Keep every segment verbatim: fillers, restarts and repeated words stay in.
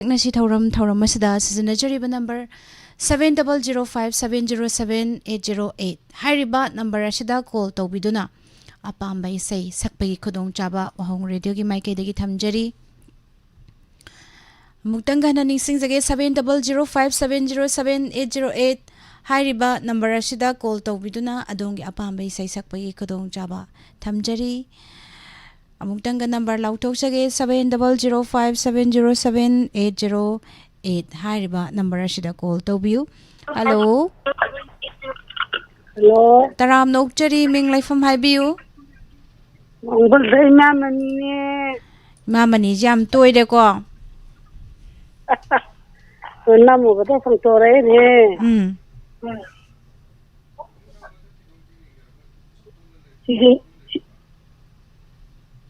ꯉꯁꯤ ꯊꯧꯔꯝ ꯊꯧꯔꯝ ꯑꯁꯤꯗ ꯁꯤꯖꯤꯟꯅꯖꯔꯤꯕ number seven double zero five seven zero seven eight zero eight ꯍꯥꯏꯔꯤꯕ ꯅꯝꯕꯔ ꯑꯁꯤꯗ ꯀꯣꯜ ꯇꯧꯕꯤꯗꯨꯅ ꯑꯄꯥꯝꯕ ꯏꯁꯩ ꯁꯛꯄꯒꯤ ꯈꯨꯗꯣꯡꯆꯥꯕ ꯋꯥꯍꯣꯡ ꯔꯦꯗꯤꯑꯣꯒꯤ ꯃꯥꯏꯀꯩꯗꯒꯤ ꯊꯝꯖꯔꯤ꯫ ꯑꯃꯨꯛꯇꯪꯒ ꯍꯟꯅ ꯅꯤꯡꯁꯤꯡꯖꯒꯦ, seven double zero five seven zero seven eight zero eight ꯍꯥꯏꯔꯤꯕ ꯅꯝꯕꯔ ꯑꯁꯤꯗ ꯀꯣꯜ ꯇꯧꯕꯤꯗꯨꯅ ꯑꯗꯣꯝꯒꯤ ꯑꯄꯥꯝꯕ ꯏꯁꯩ ꯁꯛꯄꯒꯤ ꯈꯨꯗꯣꯡꯆꯥꯕ ꯊꯝꯖꯔꯤ꯫ ꯑꯃꯨꯛꯇꯪꯒ number ꯂꯥꯎꯊꯣꯛꯆꯒꯦ, seven double zero five seven zero seven eight zero eight ꯍꯥꯏꯔꯤꯕ ꯅꯝꯕꯔ ꯑꯁꯤꯗ ꯀꯣꯜ ꯇꯧꯕꯤꯌꯨ꯫ ꯍꯜꯂꯣ꯫ ꯍꯜꯂꯣ꯫ ꯇꯔꯥꯝꯅ ꯑꯣꯛꯆꯔꯤ, ꯃꯤꯡ ꯂꯩꯐꯝ ꯍꯥꯏꯕꯤꯌꯨ꯫ ꯃꯪꯒꯣꯜꯗ ꯏꯃꯥ ꯃꯅꯤꯅꯦ꯫ ꯏꯃꯥ ꯃꯅꯤꯁꯦ ꯌꯥꯝ ꯇꯣꯏꯔꯦꯀꯣ꯫ ꯅꯝꯃꯨꯕꯗ ꯐꯪꯇꯣꯔꯛꯏꯅꯦ꯫ ꯎꯝ꯫ ꯁꯤꯗꯤ,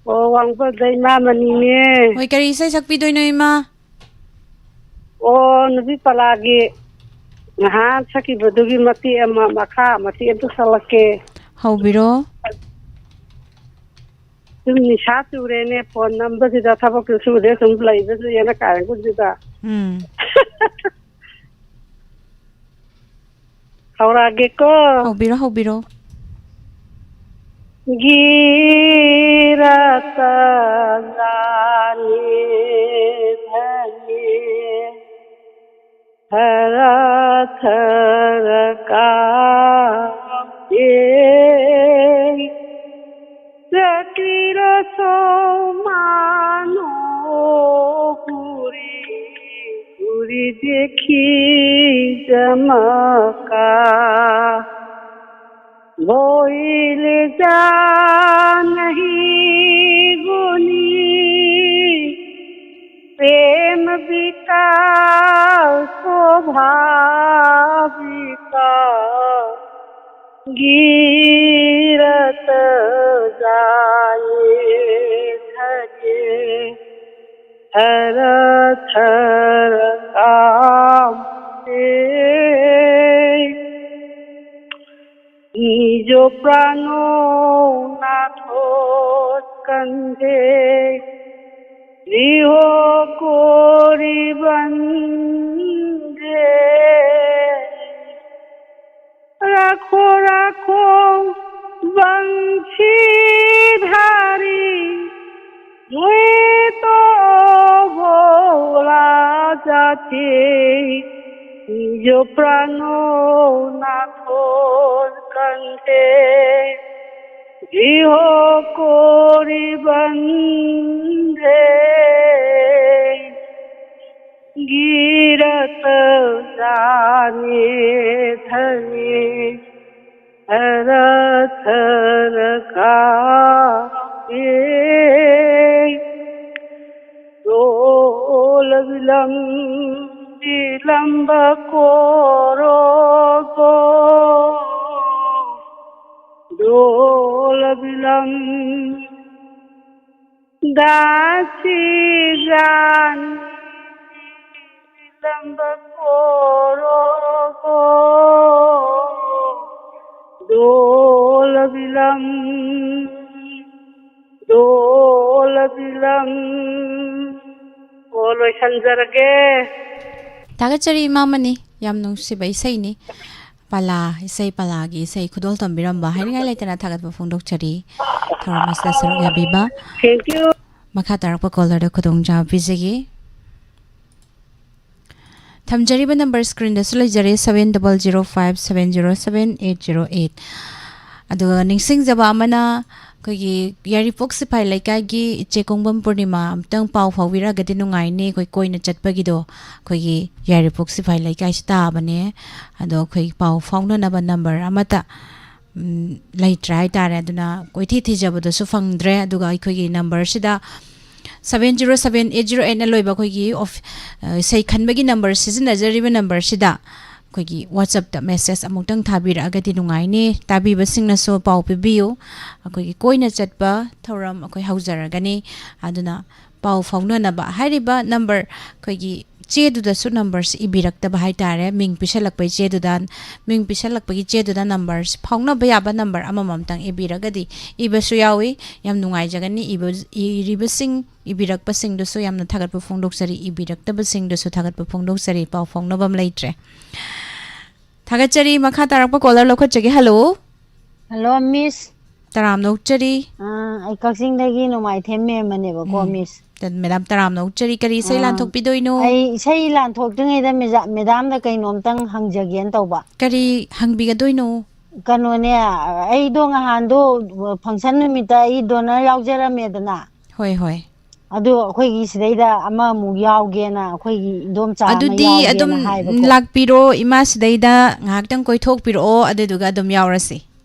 ꯑꯣ, ꯋꯥꯡꯕꯗ ꯏꯃꯥ ꯃꯅꯤꯅꯦ꯫ ꯍꯣꯏ, ꯀꯔꯤ ꯏꯁꯩ ꯁꯛꯄꯤꯗꯣꯏꯅꯣ, ꯏꯃꯥ? ꯑꯣ, ꯅꯨꯄꯤ ꯄꯂꯥꯒꯤ ꯉꯍꯥꯟ ꯁꯛꯈꯤꯕꯗꯨꯒꯤ ꯃꯇꯦꯛ ꯑꯃ, ꯃꯈꯥ ꯃꯇꯦꯛ ꯑꯝꯇ ꯁꯛꯂꯛꯀꯦ꯫ ꯍꯧꯕꯤꯔꯣ꯫ ꯁꯨꯝ ꯅꯤꯁꯥ ꯆꯨꯔꯦꯅꯦ, ꯐꯣꯟ ꯅꯝꯕꯁꯤꯗ ꯊꯕꯛꯁꯨ ꯁꯨꯗꯦ, ꯁꯨꯝ ꯂꯩꯕꯁꯤꯗꯅ ꯀꯥꯔꯛꯄꯁꯤꯗ꯫ ꯎꯝ꯫ ꯍꯧꯔꯛꯑꯒꯦꯀꯣ꯫ ꯍꯧꯕꯤꯔꯣ, ꯍꯧꯕꯤꯔꯣ꯫ गिरत जाने धने, थर थर कांपे। प्रकृति सो मानो हुरी, हुरी देखी जमका। भोइल जा नहीं गुनी, प्रेम विकास स्वाभाविका। गिरत जाए धरे, थर थर कांपे। निज प्राणो नाथो स्कंधे, गृह कोरी ধারী, নুয়ে তো ভোলা যাতে, নিজ প্রাণ নাথর কণ্ঠে, গৃহ করি বন্ধে। গিরত জানে ধনে রথর কাপে। দোল বিলম্ব, বিলম্ব করো গো, দোল বিলম্ব। দাসী গান বিলম্ব করো গো, দোল বিলম্ব, দোল বিলম্ব꯫ ꯑꯣ, ꯂꯣꯏꯁꯟꯖꯔꯒꯦ꯫ ꯊꯥꯒꯠꯆꯔꯤ, ꯏꯃꯥ ꯃꯅꯤ꯫ ꯌꯥꯝ ꯅꯨꯡꯁꯤꯕ ꯏꯁꯩꯅꯤ꯫ ꯄꯂꯥ, ꯏꯁꯩ ꯄꯂꯥꯒꯤ ꯏꯁꯩ ꯈꯨꯗꯣꯜ ꯇꯝꯕꯤꯔꯝꯕ ꯍꯥꯏꯅꯤꯡꯉꯥꯏ ꯂꯩꯇꯅ ꯊꯥꯒꯠꯄ ꯐꯣꯡꯗꯣꯛꯆꯔꯤ꯫ ꯊꯧꯔꯝ ꯑꯁꯤꯗ ꯁꯔꯨꯛ ꯌꯥꯕꯤꯕ꯫ Thank you꯫ ꯃꯈꯥ ꯇꯥꯔꯛꯄ ꯀꯣꯂꯔꯗ ꯈꯨꯗꯣꯡꯆꯥꯕ ꯄꯤꯖꯒꯦ꯫ ꯊꯝꯖꯔꯤꯕ ꯅꯝꯕꯔ ꯁ꯭ꯀ꯭ꯔꯤꯟꯗꯁꯨ ꯂꯩꯖꯔꯦ, seven double zero five seven zero seven eight zero eight꯫ ꯑꯗꯨꯒ ꯅꯤꯡꯁꯤꯡꯖꯕ ꯑꯃꯅ, ꯑꯩꯈꯣꯏꯒꯤ ꯌꯥꯏꯔꯤꯄꯣꯛ ꯁꯤꯐꯥꯏ ꯂꯩꯀꯥꯏꯒꯤ ꯏꯆꯦ ꯀꯣꯡꯕꯝ ꯄꯨꯔꯅꯤꯃꯥ ꯑꯝꯇꯪ ꯄꯥꯎ ꯐꯥꯎꯕꯤꯔꯛꯑꯒꯗꯤ ꯅꯨꯡꯉꯥꯏꯅꯤ꯫ ꯑꯩꯈꯣꯏ ꯀꯣꯏꯅ ꯆꯠꯄꯒꯤꯗꯣ ꯑꯩꯈꯣꯏꯒꯤ ꯌꯥꯏꯔꯤꯄꯣꯛ ꯁꯤꯐꯥꯏ ꯂꯩꯀꯥꯏꯁꯤ ꯇꯥꯕꯅꯦ꯫ ꯑꯗꯣ ꯑꯩꯈꯣꯏ ꯄꯥꯎ ꯐꯥꯎꯅꯅꯕ ꯅꯝꯕꯔ ꯑꯃꯠꯇ, ꯎꯝ, ꯂꯩꯇ꯭ꯔꯦ ꯍꯥꯏꯇꯥꯔꯦ꯫ ꯑꯗꯨꯅ ꯀꯣꯏꯊꯤ ꯊꯤꯖꯕꯗꯁꯨ ꯐꯪꯗ꯭ꯔꯦ꯫ ꯑꯗꯨꯒ ꯑꯩꯈꯣꯏꯒꯤ ꯅꯝꯕꯔꯁꯤꯗ, seven zero seven eight zero eight ꯅ ꯂꯣꯏꯕ ꯑꯩꯈꯣꯏꯒꯤ ꯑꯣꯐ-, ꯑ, ꯏꯁꯩ ꯈꯟꯕꯒꯤ ꯅꯝꯕꯔ ꯁꯤꯖꯤꯟꯅꯖꯔꯤꯕ ꯅꯝꯕꯔꯁꯤꯗ ꯑꯩꯈꯣꯏꯒꯤ WhatsApp ꯇ ꯃꯦꯁꯦꯖ ꯑꯃꯨꯛꯇꯪ ꯊꯥꯕꯤꯔꯛꯑꯒꯗꯤ ꯅꯨꯡꯉꯥꯏꯅꯤ꯫ ꯇꯥꯕꯤꯕꯁꯤꯡꯅꯁꯨ ꯄꯥꯎ ꯄꯤꯕꯤꯌꯨ꯫ ꯑꯩꯈꯣꯏꯒꯤ ꯀꯣꯏꯅ ꯆꯠꯄ ꯊꯧꯔꯝ ꯑꯩꯈꯣꯏ ꯍꯧꯖꯔꯒꯅꯤ꯫ ꯑꯗꯨꯅ ꯄꯥꯎ ꯐꯥꯎꯅꯅꯕ ꯍꯥꯏꯔꯤꯕ ꯅꯝꯕꯔ, ꯑꯩꯈꯣꯏꯒꯤ ꯆꯦꯗꯨꯗꯁꯨ ꯅꯝꯕꯔꯁꯤ ꯏꯕꯤꯔꯛꯇꯕ ꯍꯥꯏꯇꯥꯔꯦ, ꯃꯤꯡ ꯄꯤꯁꯜꯂꯛꯄꯒꯤ ꯆꯦꯗꯨꯗ, ꯃꯤꯡ ꯄꯤꯁꯜꯂꯛꯄꯒꯤ ꯆꯦꯗꯨꯗ ꯅꯝꯕꯔꯁꯤ, ꯐꯥꯎꯅꯕ ꯌꯥꯕ ꯅꯝꯕꯔ ꯑꯃꯃꯝꯇꯪ ꯏꯕꯤꯔꯒꯗꯤ ꯏꯕꯁꯨ ꯌꯥꯎꯏ꯫ ꯌꯥꯝ ꯅꯨꯡꯉꯥꯏꯖꯒꯅꯤ꯫ ꯏꯕ-, ꯏꯔꯤꯕꯁꯤꯡ, ꯏꯕꯤꯔꯛꯄꯁꯤꯡꯗꯨꯁꯨ ꯌꯥꯝꯅ ꯊꯥꯒꯠꯄ ꯐꯣꯡꯗꯣꯛꯆꯔꯤ, ꯏꯕꯤꯔꯛꯇꯕꯁꯤꯡꯗꯨꯁꯨ ꯊꯥꯒꯠꯄ ꯐꯣꯡꯗꯣꯛꯆꯔꯤ꯫ ꯄꯥꯎ ꯐꯥꯎꯅꯕ ꯑꯃ ꯂꯩꯇ꯭ꯔꯦ꯫ ꯊꯥꯒꯠꯆꯔꯤ꯫ ꯃꯈꯥ ꯇꯥꯔꯛꯄ ꯀꯣꯂꯔ ꯂꯧꯈꯠꯆꯒꯦ꯫ ꯍꯜꯂꯣ꯫ ꯍꯜꯂꯣ, ꯃꯤꯁ꯫ ꯇꯔꯥꯝꯅ ꯑꯣꯛꯆꯔꯤ꯫ ꯑꯥ, ꯑꯩ ꯀꯛꯆꯤꯡꯗꯒꯤ ꯅꯣꯡꯃꯥꯏꯊꯦꯝ ꯃꯦꯝꯕꯅꯦꯕꯀꯣ, ꯎꯝ꯫ ꯃꯤꯁ꯫ ꯃꯦꯗꯥꯝ, ꯇꯔꯥꯝꯅ ꯑꯣꯛꯆꯔꯤ꯫ ꯀꯔꯤ ꯏꯁꯩ ꯑꯥ, ꯂꯥꯟꯊꯣꯛꯄꯤꯗꯣꯏꯅꯣ? ꯑꯩ ꯏꯁꯩ ꯂꯥꯟꯊꯣꯛꯇ꯭ꯔꯤꯉꯩꯗ ꯃꯦꯖꯥ-, ꯃꯦꯗꯥꯝꯗ ꯀꯩꯅꯣꯝꯇꯪ ꯍꯪꯖꯒꯦꯅ ꯇꯧꯕ꯫ ꯀꯔꯤ ꯍꯪꯕꯤꯒꯗꯣꯏꯅꯣ? ꯀꯩꯅꯣꯅꯦ, ꯑꯩꯗꯣ ꯉꯍꯥꯟꯗꯣ ꯐꯪꯁꯟ ꯅꯨꯃꯤꯠꯇ ꯑꯩ ꯗꯣꯅꯔ ꯌꯥꯎꯖꯔꯝꯃꯦꯗꯅ꯫ ꯍꯣꯏ, ꯍꯣꯏ꯫ ꯑꯗꯨ ꯑꯩꯈꯣꯏꯒꯤ ꯁꯤꯗꯩꯗ ꯑꯃꯃꯨꯛ ꯌꯥꯎꯒꯦꯅ, ꯑꯩꯈꯣꯏꯒꯤ ꯏꯗꯣꯝꯆꯥ ꯑꯃ ꯑꯗꯨꯗꯤ ꯑꯗꯨꯝ ꯌꯥꯎꯒꯦꯅ ꯍꯥꯏꯕꯀꯣ꯫ ꯂꯥꯛꯄꯤꯔꯣ, ꯏꯃꯥ ꯁꯤꯗꯩꯗ ꯉꯥꯏꯍꯥꯛꯇꯪ ꯀꯣꯏꯊꯣꯛꯄꯤꯔꯛꯑꯣ, ꯑꯗꯨꯗꯨꯒ ꯑꯗꯨꯝ ꯌꯥꯎꯔꯁꯤ꯫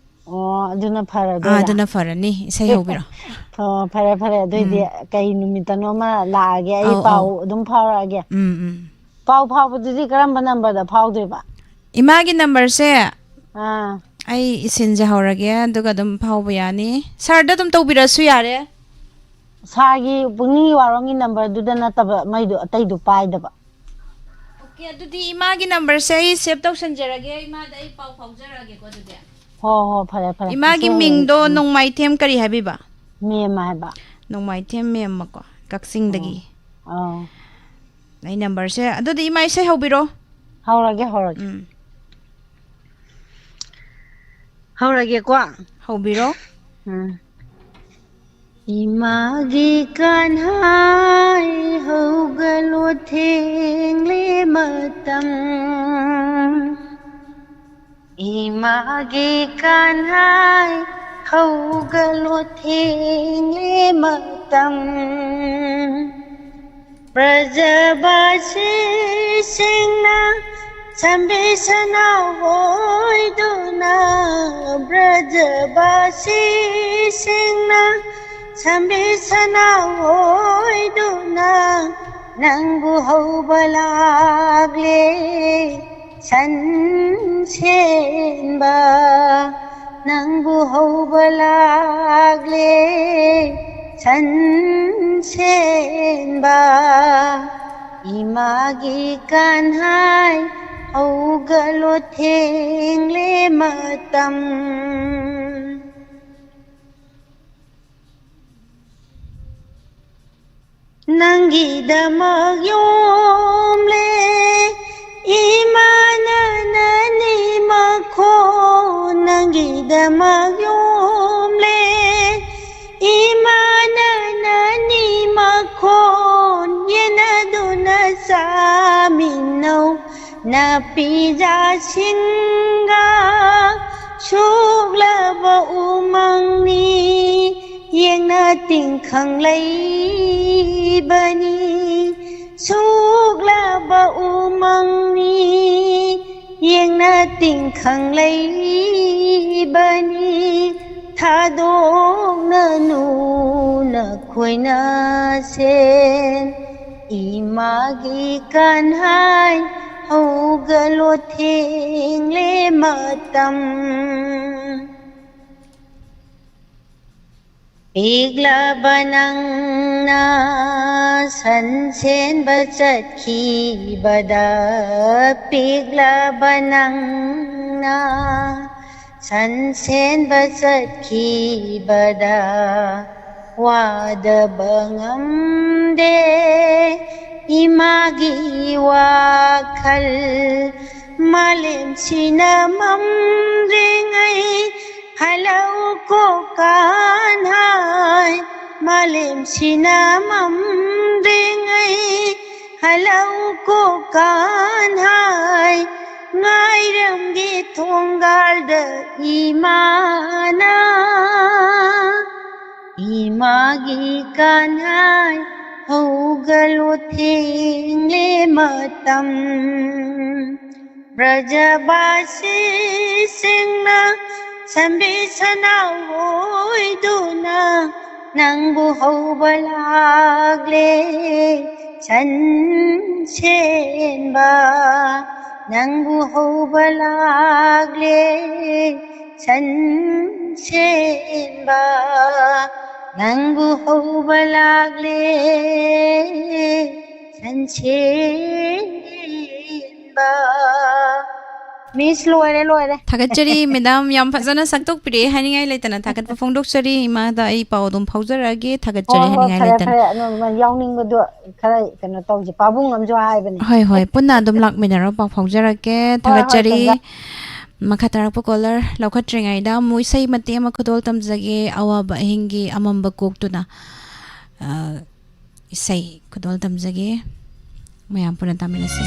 ꯑꯣ, ꯑꯗꯨꯅ ꯑꯥ, ꯐꯔꯗꯣꯏꯔꯥ? ꯑꯗꯨꯅ ꯐꯔꯅꯤ, ꯏꯁꯩ ꯍꯧꯕꯤꯔꯣ꯫ ꯑꯣ, ꯐꯔꯦ, ꯐꯔꯦ꯫ ꯑꯗꯨꯑꯣꯏꯗꯤ ꯎꯝ꯫ ꯀꯩ ꯅꯨꯃꯤꯠꯇꯅꯣꯃ ꯂꯥꯛꯑꯒꯦ, ꯑꯩ ꯑꯧ, ꯄꯥꯎ ꯑꯧ꯫ ꯑꯗꯨꯝ ꯐꯥꯎꯔꯛꯑꯒꯦ꯫ ꯎꯝ, ꯎꯝ꯫ ꯄꯥꯎ ꯐꯥꯎꯕꯗꯨꯗꯤ ꯀꯔꯝꯕ ꯅꯝꯕꯔꯗ ꯐꯥꯎꯗꯣꯏꯕ? ꯏꯃꯥꯒꯤ ꯅꯝꯕꯔꯁꯦ ꯑꯥ, ꯑꯩ ꯏꯁꯤꯟꯖꯍꯧꯔꯒꯦ, ꯑꯗꯨꯒ ꯑꯗꯨꯝ ꯐꯥꯎꯕ ꯌꯥꯅꯤ꯫ ꯁꯥꯔꯗ ꯑꯗꯨꯝ ꯇꯧꯕꯤꯔꯛꯑꯁꯨ ꯌꯥꯔꯦ꯫ ꯁꯥꯔꯒꯤ ꯄꯨꯛꯅꯤꯡꯒꯤ ꯋꯥꯔꯣꯝꯒꯤ ꯅꯝꯕꯔꯗꯨꯗ ꯅꯠꯇꯕ, ꯃꯩꯗꯣ ꯑꯇꯩꯗꯣ ꯄꯥꯏꯗꯕ꯫ ꯑꯣꯀꯦ, ꯑꯗꯨꯗꯤ ꯏꯃꯥꯒꯤ ꯅꯝꯕꯔꯁꯦ ꯑꯩ ꯁꯦꯚ ꯇꯧꯁꯟꯖꯔꯒꯦ, ꯏꯃꯥꯗ ꯑꯩ ꯄꯥꯎ ꯐꯥꯎꯖꯔꯛꯑꯒꯦꯀꯣ ꯑꯗꯨꯗꯤ꯫ ꯍꯣ, ꯍꯣ, ꯐꯔꯦ, ꯐꯔꯦ꯫ ꯏꯃꯥꯒꯤ ꯏꯆꯦ ꯍꯣꯏ꯫ ꯃꯤꯡꯗꯣ ꯎꯝ꯫ ꯅꯣꯡꯃꯥꯏꯊꯦꯝ ꯀꯔꯤ ꯍꯥꯏꯕꯤꯕ? ꯃꯦꯝ ꯍꯥꯏꯕ꯫ ꯅꯣꯡꯃꯥꯏꯊꯦꯝ ꯃꯦꯝ ꯑꯃꯀꯣ, ꯀꯛꯆꯤꯡꯗꯒꯤ꯫ ꯑꯥ꯫ ꯑꯩ ꯅꯝꯕꯔꯁꯦ, ꯑꯗꯨꯗꯤ ꯏꯃꯥ ꯏꯁꯩ ꯍꯧꯕꯤꯔꯣ꯫ ꯍꯧꯔꯒꯦ, ꯍꯧꯔꯒꯦ꯫ ꯎꯝ꯫ ꯍꯧꯔꯒꯦꯀꯣ꯫ ꯍꯧꯕꯤꯔꯣ꯫ ꯎꯝ꯫ ꯏꯃꯥꯒꯤ ꯀꯥꯟꯍꯥꯏ ꯍꯧꯒꯠꯂꯣ ꯊꯦꯡꯂꯦ ꯃꯇꯝ꯫ ꯏꯃꯥꯒꯤ ꯀꯥꯟꯍꯥꯏ ꯍꯧꯒꯠꯂꯣ ꯊꯦꯡꯂꯦ ꯃꯇꯝ꯫ ꯕ꯭ꯔꯖꯕꯥꯁꯤꯁꯤꯡꯅ ꯁꯝꯕꯤꯁꯅꯥ ꯑꯣꯏꯗꯨꯅ, ꯕ꯭ꯔꯖꯕꯥꯁꯤꯁꯤꯡꯅ ꯁꯝꯕꯤꯁꯅꯥ ꯑꯣꯏꯗꯨꯅ ꯅꯪꯕꯨ ꯍꯧꯕ ꯂꯥꯛꯂꯦ꯫ ꯁꯟ ꯁꯦꯟꯕ ꯅꯪꯕꯨ ꯍꯧꯕ ꯂꯥꯛꯂꯦ꯫ ꯁꯟ ꯁꯦꯟꯕ ꯏꯃꯥꯒꯤ ꯀꯥꯟꯍꯥꯏ ꯍꯧꯒꯠꯂꯣ ꯊꯦꯡꯂꯦ ꯃꯇꯝ꯫ ꯅꯪꯒꯤꯗꯃꯛ ꯌꯣꯝꯂꯦ ꯏꯃꯥꯅ ꯅꯅꯤ ꯃꯈꯣꯟ꯫ ꯅꯪꯒꯤꯗꯃꯛ ꯌꯣꯝꯂꯦ ꯃꯤꯅꯧ ꯅꯥꯄꯤꯖꯥꯁꯤꯡꯒ ꯁꯣꯛꯂꯕ ꯎꯃꯪꯅꯤ, ꯌꯦꯡꯅ ꯇꯤꯡꯈꯪ ꯂꯩꯕꯅꯤ꯫ ꯁꯣꯛꯂꯕ ꯎꯃꯪꯅꯤ, ꯌꯦꯡꯅ ꯇꯤꯡꯈꯪ ꯂꯩꯕꯅꯤ꯫ ꯊꯥꯗꯣꯛꯅꯅꯨ ꯅꯈꯣꯏꯅ ꯁꯦꯟ, ꯏꯃꯥꯒꯤ ꯀꯟꯍꯥꯏ ꯍꯧꯒꯠꯂꯣ, ꯊꯦꯡꯂꯦ ꯃꯇꯝ꯫ ꯄꯤꯛꯂꯕ ꯅꯪꯅ ꯁꯟ ꯁꯦꯟꯕ ꯆꯠꯈꯤꯕꯗ, ꯄꯤꯛꯂꯕ ꯅꯪꯅ ꯁꯟ ꯁꯦꯟꯕ ꯆꯠꯈꯤꯕꯗ ꯋꯥꯗꯕ ꯉꯝꯗꯦ ꯏꯃꯥꯒꯤ ꯋꯥꯈꯜ꯫ ꯃꯥꯂꯦꯝꯁꯤꯅ ꯃꯝꯗ꯭ꯔꯤꯉꯩ ꯍꯜꯂꯛꯎꯀꯣ ꯀꯥꯟꯍꯥꯏ, ꯃꯥꯂꯦꯝꯁꯤꯅ ꯃꯝꯗ꯭ꯔꯤꯉꯩ ꯍꯜꯂꯛꯎꯀꯣ ꯀꯥꯟꯍꯥꯏ꯫ ꯉꯥꯏꯔꯝꯒꯦ ꯊꯣꯡꯒꯥꯜꯗ ꯏꯃꯥꯅ, ꯏꯃꯥꯒꯤ ꯀꯥꯟꯍꯥꯏ ꯍꯧꯒꯠꯂꯣ, ꯊꯦꯡꯂꯦ ꯃꯇꯝ꯫ ꯕ꯭ꯔꯖꯕꯥꯁꯤꯁꯤꯡꯅ ꯁꯝꯕꯤ ꯁꯅꯥ ꯑꯣꯏꯗꯨꯅ ꯅꯪꯕꯨ ꯍꯧꯕ ꯂꯥꯛꯂꯦ ꯁꯟ ꯁꯦꯟꯕ, ꯅꯪꯕꯨ ꯍꯧꯕ ꯂꯥꯛꯂꯦ ꯁꯟ ꯁꯦꯟꯕ, ꯅꯪꯕꯨ ꯍꯧꯕ ꯂꯥꯛꯂꯦ ꯁꯟ ꯁꯦꯟꯕ꯫ ꯃꯤꯁ, ꯂꯣꯏꯔꯦ, ꯂꯣꯏꯔꯦ꯫ ꯊꯥꯒꯠꯆꯔꯤ ꯃꯦꯗꯥꯝ, ꯌꯥꯝ ꯐꯖꯅ ꯁꯛꯇꯣꯛꯄꯤꯔꯛꯑꯦ꯫ ꯍꯥꯏꯅꯤꯡꯉꯥꯏ ꯂꯩꯇꯅ ꯊꯥꯒꯠꯄ ꯐꯣꯡꯗꯣꯛꯆꯔꯤ꯫ ꯏꯃꯥꯗ ꯑꯩ ꯄꯥꯎ ꯑꯗꯨꯝ ꯐꯥꯎꯖꯔꯛꯑꯒꯦ꯫ ꯊꯥꯒꯠꯆꯔꯤ꯫ ꯍꯣꯏ, ꯍꯣꯏ, ꯍꯥꯏꯅꯤꯡꯉꯥꯏ ꯐꯔꯦ, ꯂꯩꯇꯅ꯫ ꯐꯔꯦ꯫ ꯑꯗꯨꯝ ꯌꯥꯎꯅꯤꯡꯕꯗꯣ ꯈꯔ ꯀꯩꯅꯣ ꯇꯧꯁꯦ꯫ ꯄꯥꯕꯨꯡ ꯑꯃꯁꯨ ꯍꯥꯏꯕꯅꯦ꯫ ꯍꯣꯏ, ꯍꯣꯏ, ꯄꯨꯟꯅ ꯑꯗꯨꯝ ꯂꯥꯛꯃꯤꯟꯅꯔꯣ꯫ ꯄꯥꯎ ꯐꯥꯎꯖꯔꯛꯀꯦ꯫ ꯍꯣꯏ, ꯍꯣꯏ, ꯊꯥꯒꯠꯆꯔꯤ꯫ ꯇꯟꯖꯥ꯫ ꯃꯈꯥ ꯇꯥꯔꯛꯄ ꯀꯣꯂꯔ ꯂꯧꯈꯠꯇ꯭ꯔꯤꯉꯩꯗ ꯑꯃꯨꯛ ꯏꯁꯩ ꯃꯇꯦꯛ ꯑꯃ ꯈꯨꯗꯣꯜ ꯇꯝꯖꯒꯦ꯫ ꯑꯋꯥꯕ ꯑꯍꯤꯡꯒꯤ ꯑꯃꯝꯕ ꯀꯣꯛꯇꯨꯅ, ꯑ, ꯏꯁꯩ ꯈꯨꯗꯣꯜ ꯇꯝꯖꯒꯦ꯫ ꯃꯌꯥꯝ ꯄꯨꯟꯅ ꯇꯥꯃꯤꯟꯅꯁꯦ꯫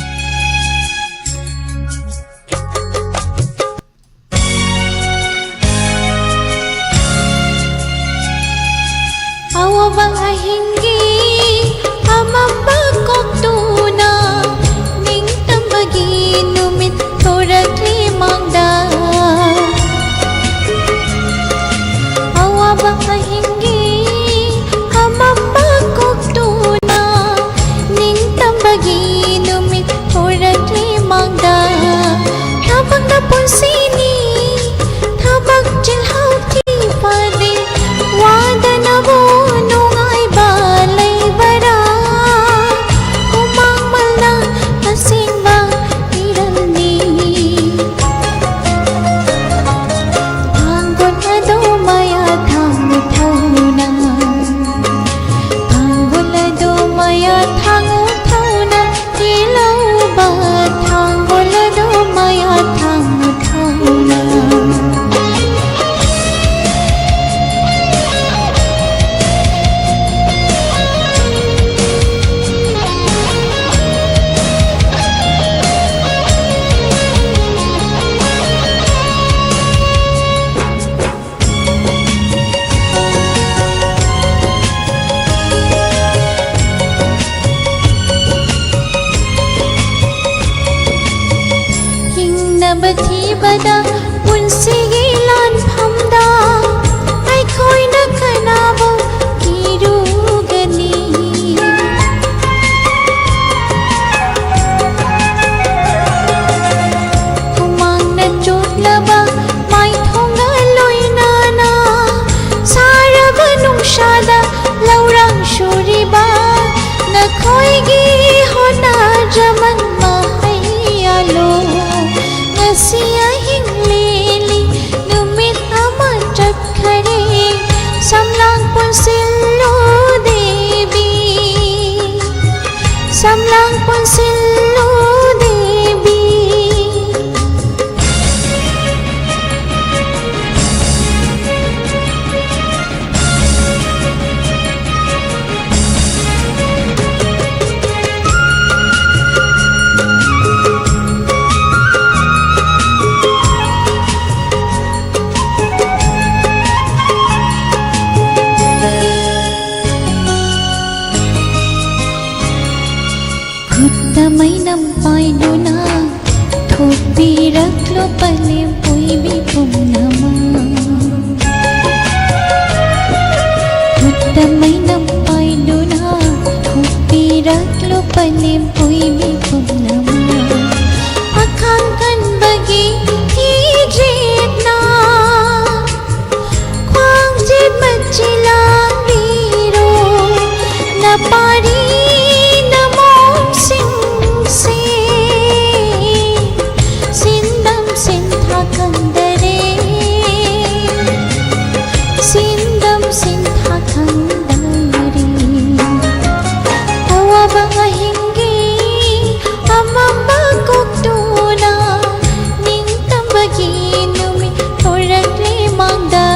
ꯑꯋꯥꯕ ꯑꯍꯤꯡꯒꯤ ꯑꯃꯝꯕ ꯀꯣꯛꯇꯨꯅ ꯅꯤꯡꯇꯝꯕꯒꯤ ꯅꯨꯃꯤꯠ ꯊꯣꯔꯛꯂꯤ ꯃꯥꯡꯗ꯫ ꯑꯋꯥꯕ ꯑꯍꯤꯡꯒꯤ ꯑꯃꯝꯕ ꯀꯣꯛꯇꯨꯅ ꯅꯤꯡꯇꯝꯕꯒꯤ ꯅꯨꯃꯤꯠ ꯊꯣꯔꯛꯂꯤ ꯃꯥꯡꯗ꯫ ꯊꯕꯛꯅ ꯄꯨꯟꯁꯤꯅꯤ, ꯊꯕꯛ ꯆꯤꯜꯍꯥꯎ ꯊꯤ ꯐꯗꯦ, ꯋꯥꯗꯅꯕꯨ ꯅꯨꯡꯉꯥꯏꯕ ꯂꯩꯕꯔꯥ? ꯍꯨꯃꯥꯡꯃꯜꯅ ꯑꯁꯦꯡꯕ ꯏꯔꯜꯅꯤ꯫ ꯊꯥꯡꯒꯣꯜ ꯑꯗꯨ ꯃꯌꯥ ꯊꯥꯡꯉꯨ ꯊꯧꯅ, ꯊꯥꯡꯒꯣꯜ ꯑꯗꯨ ꯃꯌꯥ ꯊꯥꯡꯉꯨ ꯊꯧꯅ, ꯆꯦꯜꯂꯧꯕ ꯊꯥꯡꯒꯣꯜ ꯑꯗꯨ ꯃꯌꯥ ꯊꯥꯡꯉꯨ ꯊꯧꯅ꯫ ꯍꯤꯡꯅꯕ ꯊꯤꯕꯗ ꯄꯨꯟꯁꯤꯒꯤ ꯂꯥꯟꯐꯝꯗ ꯑꯩꯈꯣꯏꯅ ꯀꯅꯥꯕꯨ ꯀꯤꯔꯨꯒꯅꯤ? ꯍꯨꯃꯥꯡꯅ ꯆꯣꯠꯂꯕ ꯃꯥꯏꯊꯣꯡꯒ ꯂꯣꯏꯅꯅ ꯁꯥꯔꯕ ꯅꯨꯡꯁꯥꯗ ꯂꯧꯔꯥꯡ ꯁꯨꯔꯤꯕ ꯅꯈꯣꯏꯒꯤ ꯍꯣꯠꯅꯖꯃꯟ ꯃꯍꯩ ꯌꯥꯜꯂꯨ꯫ ꯉꯁꯤ ꯑꯍꯤꯡ ꯂꯦꯜꯂꯤ, ꯅꯨꯃꯤꯠ ꯑꯃ ꯆꯠꯈꯔꯦ꯫ ꯁꯝꯂꯥꯡ ꯄꯨꯟꯁꯤꯜꯂꯨ ꯗꯦꯕꯤ, ꯁꯝꯂꯥꯡ ꯄꯨꯟꯁꯤꯜꯂꯨ ꯗꯦꯕꯤ꯫ ꯅꯝ ꯄꯥꯏꯗꯨꯅ ꯊꯣꯛꯄꯤꯔꯛꯂꯣ ꯄꯂꯦꯝ ꯑꯣꯏꯕꯤ ꯄꯨꯝꯅꯃꯛ꯫ ꯈꯨꯠꯇ ꯃꯩꯅꯝ ꯄꯥꯏꯗꯨꯅ ꯊꯣꯛꯄꯤꯔꯛꯂꯣ ꯄꯂꯦꯝ ꯑꯣꯏꯕꯤ ꯄꯨꯝꯅꯃꯛ꯫ ꯑꯈꯥꯡ ꯀꯟꯕꯒꯤ ꯏꯖꯦꯠꯅ ꯈ꯭ꯋꯥꯡꯖꯦ ꯃꯆꯤꯜ ꯂꯥꯡꯕꯤꯔꯣ, ꯅꯄꯥꯔꯤ ꯅꯃꯣꯝꯁꯤꯡꯁꯦ ꯁꯤꯟꯗꯝ ꯁꯤꯟꯊꯥ ꯈꯪꯗꯔꯦ, ꯁꯤꯟꯗꯝ ꯁꯤꯟꯊꯥ ꯈꯪꯗꯔꯦ꯫ ꯑꯋꯥꯕ ꯑꯍꯤꯡꯒꯤ ꯑꯃꯝꯕ ꯀꯣꯛꯇꯨꯅ ꯅꯤꯡꯇꯝꯕꯒꯤ ꯅꯨꯃꯤꯠ ꯊꯣꯔꯛꯂꯦ ꯃꯥꯡꯗ꯫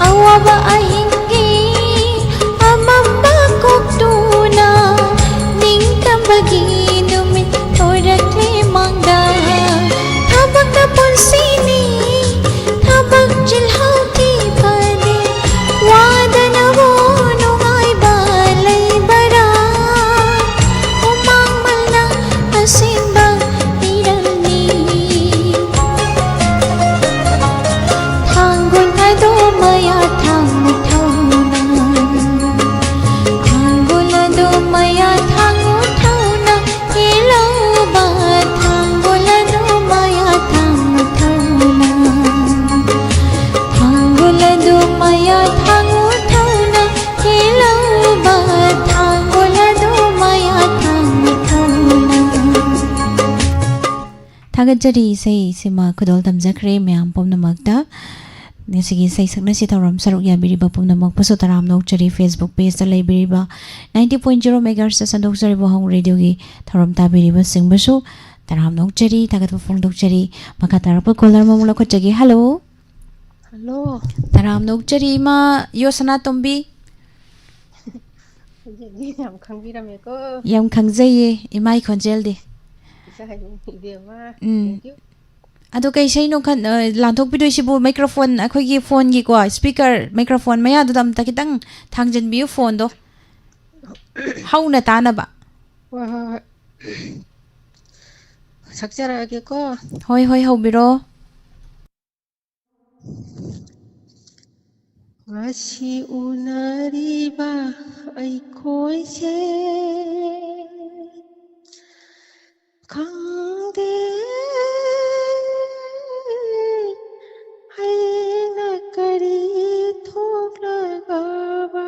ꯑꯋꯥꯕ ꯑꯍꯤꯡꯒꯤ ꯑꯃꯝꯕ ꯀꯣꯛꯇꯨꯅ ꯅꯤꯡꯇꯝꯕꯒꯤ ꯅꯨꯃꯤꯠ ꯊꯣꯔꯛꯂꯦ ꯃꯥꯡꯗ꯫ ꯊꯕꯛꯇ ꯄꯨꯟꯁꯤꯅꯤ, ꯊꯕꯛ ꯆꯤꯜꯍꯥꯎ ꯊꯤꯕꯗꯤ ꯋꯥꯗꯅꯕꯨ ꯅꯨꯡꯉꯥꯏꯕ ꯂꯩꯕꯔꯥ? ꯍꯨꯃꯥꯡꯃꯜꯅ ꯑꯁꯦꯡꯕ ꯏꯔꯝꯅꯤ꯫ ꯊꯥꯡꯒꯣꯜ ꯑꯗꯨ ꯃꯌꯥ ꯊꯥꯡꯅ ꯊꯧꯅ, ꯊꯥꯡꯒꯣꯜ ꯑꯗꯨ ꯃꯌꯥ ꯊꯥꯡꯅ ꯊꯧꯅ, ꯍꯦꯜꯂꯧꯕ ꯊꯥꯡꯒꯣꯜ ꯑꯗꯨ ꯃꯌꯥ ꯊꯥꯡꯅ ꯊꯧꯅ, ꯊꯥꯡꯒꯣꯜ ꯑꯗꯨ ꯃꯌꯥ ꯊꯥꯡꯅ ꯊꯧꯅ, ꯍꯦꯜꯂꯧꯕ ꯊꯥꯡꯒꯣꯜ ꯑꯗꯨ ꯃꯌꯥ ꯊꯥꯡꯅ ꯊꯧꯅ꯫ ꯊꯥꯒꯠꯆꯔꯤ, ꯏꯁꯩꯁꯤꯃ ꯈꯨꯗꯣꯜ ꯇꯝꯖꯈ꯭ꯔꯦ ꯃꯌꯥꯝ ꯄꯨꯝꯅꯃꯛꯇ꯫ ꯉꯁꯤꯒꯤ ꯏꯁꯩ ꯁꯛꯅꯁꯤ ꯊꯧꯔꯝ ꯁꯔꯨꯛ ꯌꯥꯕꯤꯔꯤꯕ ꯄꯨꯝꯅꯃꯛꯄꯨꯁꯨ ꯇꯔꯥꯝꯅ ꯑꯣꯛꯆꯔꯤ꯫ Facebook pageꯇ ꯂꯩꯕꯤꯔꯤꯕ ninety point zero megahertzꯇ ꯁꯟꯗꯣꯛꯆꯔꯤꯕ ꯋꯥꯍꯪ radioꯒꯤ ꯊꯧꯔꯝ ꯇꯥꯕꯤꯔꯤꯕꯁꯤꯡꯕꯨꯁꯨ ꯇꯔꯥꯝꯅ ꯑꯣꯛꯆꯔꯤ, ꯊꯥꯒꯠꯄ ꯐꯣꯡꯗꯣꯛꯆꯔꯤ꯫ ꯃꯈꯥ ꯇꯥꯔꯛꯄ caller ꯑꯃꯃꯨꯛ ꯂꯧꯈꯠꯆꯒꯦ꯫ Hello꯫ Hello꯫ ꯇꯔꯥꯝꯅ ꯑꯣꯛꯆꯔꯤ ꯏꯃꯥ ꯌꯣꯁꯅꯥꯇꯣꯝꯕꯤ꯫ ꯌꯥꯝ ꯈꯪꯕꯤꯔꯝꯃꯦꯀꯣ꯫ ꯌꯥꯝ ꯈꯪꯖꯩꯌꯦ ꯏꯃꯥꯒꯤ ꯈꯣꯟꯖꯦꯜꯗꯤ꯫ ꯏꯆꯥ ꯏꯕꯦꯝꯃ꯫ ꯎꯝ꯫ Thank you꯫ ꯑꯗꯣ ꯀꯩ ꯏꯁꯩꯅꯣ ꯈꯟ-, ꯑ, ꯂꯥꯟꯊꯣꯛꯄꯤꯗꯣꯏꯁꯤꯕꯨ? Microphone, ꯑꯩꯈꯣꯏꯒꯤ phoneꯒꯤꯀꯣ, speaker, microphone ꯃꯌꯥꯗꯨꯗ ꯑꯝꯇ ꯈꯤꯇꯪ ꯊꯥꯡꯖꯟꯕꯤꯌꯨ phoneꯗꯣ꯫ ꯍꯧꯅ ꯇꯥꯅꯕ꯫ ꯍꯣꯏ ꯍꯣꯏ ꯍꯣꯏ꯫ ꯁꯛꯆꯔꯛꯑꯒꯦꯀꯣ꯫ ꯍꯣꯏ ꯍꯣꯏ, ꯍꯧꯕꯤꯔꯣ꯫ ꯉꯁꯤ ꯎꯅꯔꯤꯕ ꯑꯩꯈꯣꯏꯁꯦ ꯈꯪꯗꯦ ꯍꯌꯦꯡꯅ ꯀꯔꯤ ꯊꯣꯛꯂꯒꯕ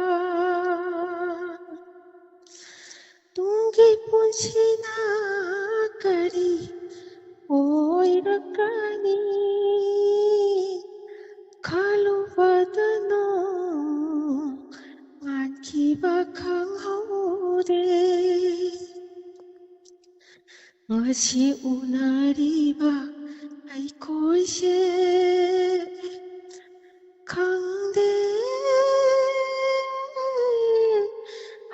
ꯇꯨꯡꯒꯤ ꯄꯨꯟꯁꯤꯅ ꯀꯔꯤ ꯑꯣꯏꯔꯛꯀꯅꯤ ꯈꯜꯂꯨꯕꯗꯅꯣ ꯃꯥꯟꯈꯤꯕ ꯈꯪꯍꯧꯗꯦ꯫ ꯉꯁꯤ ꯎꯅꯔꯤꯕ ꯑꯩꯈꯣꯏꯁꯦ ꯈꯪꯗꯦ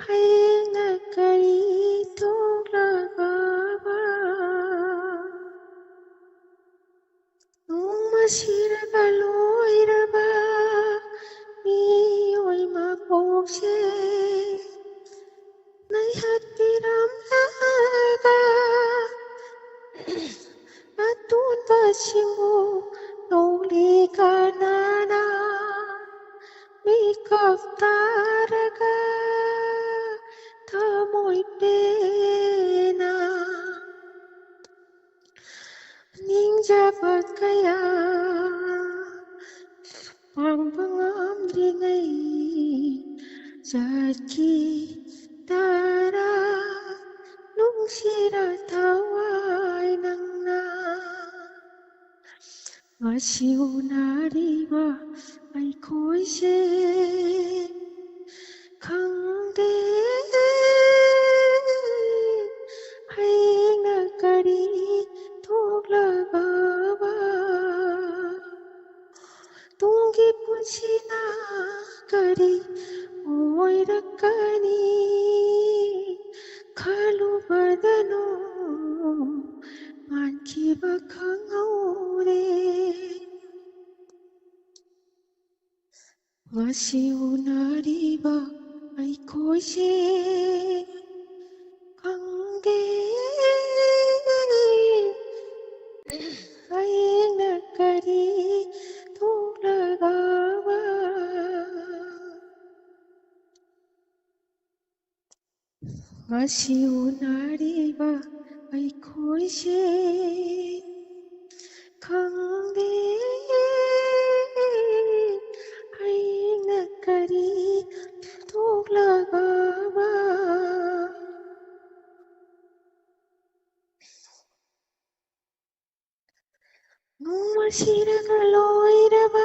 ꯍꯌꯦꯡꯅ ꯀꯔꯤ ꯊꯣꯛꯂꯒꯕ ꯅꯣꯡꯃ ꯁꯤꯔꯒ ꯂꯣꯏꯔꯕ ꯃꯤꯑꯣꯏ ꯃꯄꯣꯛꯁꯦ ꯅꯩꯍꯠꯄꯤꯔꯝꯂꯒ ꯑꯇꯣꯟꯕꯁꯤꯡꯕꯨ ꯅꯣꯡꯂꯤ ꯀꯅꯥꯅ ꯃꯤꯀꯞ ꯇꯥꯔꯒ ꯊꯃꯣꯏ ꯄꯦꯟꯅ ꯅꯤꯡꯖꯕ ꯀꯌꯥ ꯄꯥꯡꯕ ꯉꯝꯗ꯭ꯔꯤꯉꯩ ꯆꯠꯈꯤ ꯇꯔꯥ ꯅꯨꯡꯁꯤꯔ ꯊꯋꯥꯏ ꯅꯪꯅ ꯉꯁꯤ ꯎꯅꯔꯤꯕ ꯑꯩꯈꯣꯏꯁꯦ ꯈꯪꯗꯦ ꯍꯌꯦꯡꯅ ꯀꯔꯤ ꯊꯣꯛꯂꯒꯕ ꯇꯨꯡꯒꯤ ꯄꯨꯟꯁꯤꯅ ꯀꯔꯤ ꯑꯣꯏꯔꯛꯀꯅꯤ ꯈꯜꯂꯨꯕꯗꯅꯣ ꯃꯥꯟꯈꯤꯕ ꯈꯪꯍꯧꯔꯦ꯫ ꯉꯁꯤ ꯎꯅꯔꯤꯕ ꯑꯩꯈꯣꯏꯁꯦ ꯉꯁꯤ ꯎꯅꯔꯤꯕ ꯑꯩꯈꯣꯏꯁꯦ ꯈꯪꯗꯦ ꯑꯩꯅ ꯀꯔꯤ ꯊꯣꯛꯂꯒꯕ ꯅꯣꯡꯃ ꯁꯤꯔꯒ ꯂꯣꯏꯔꯕ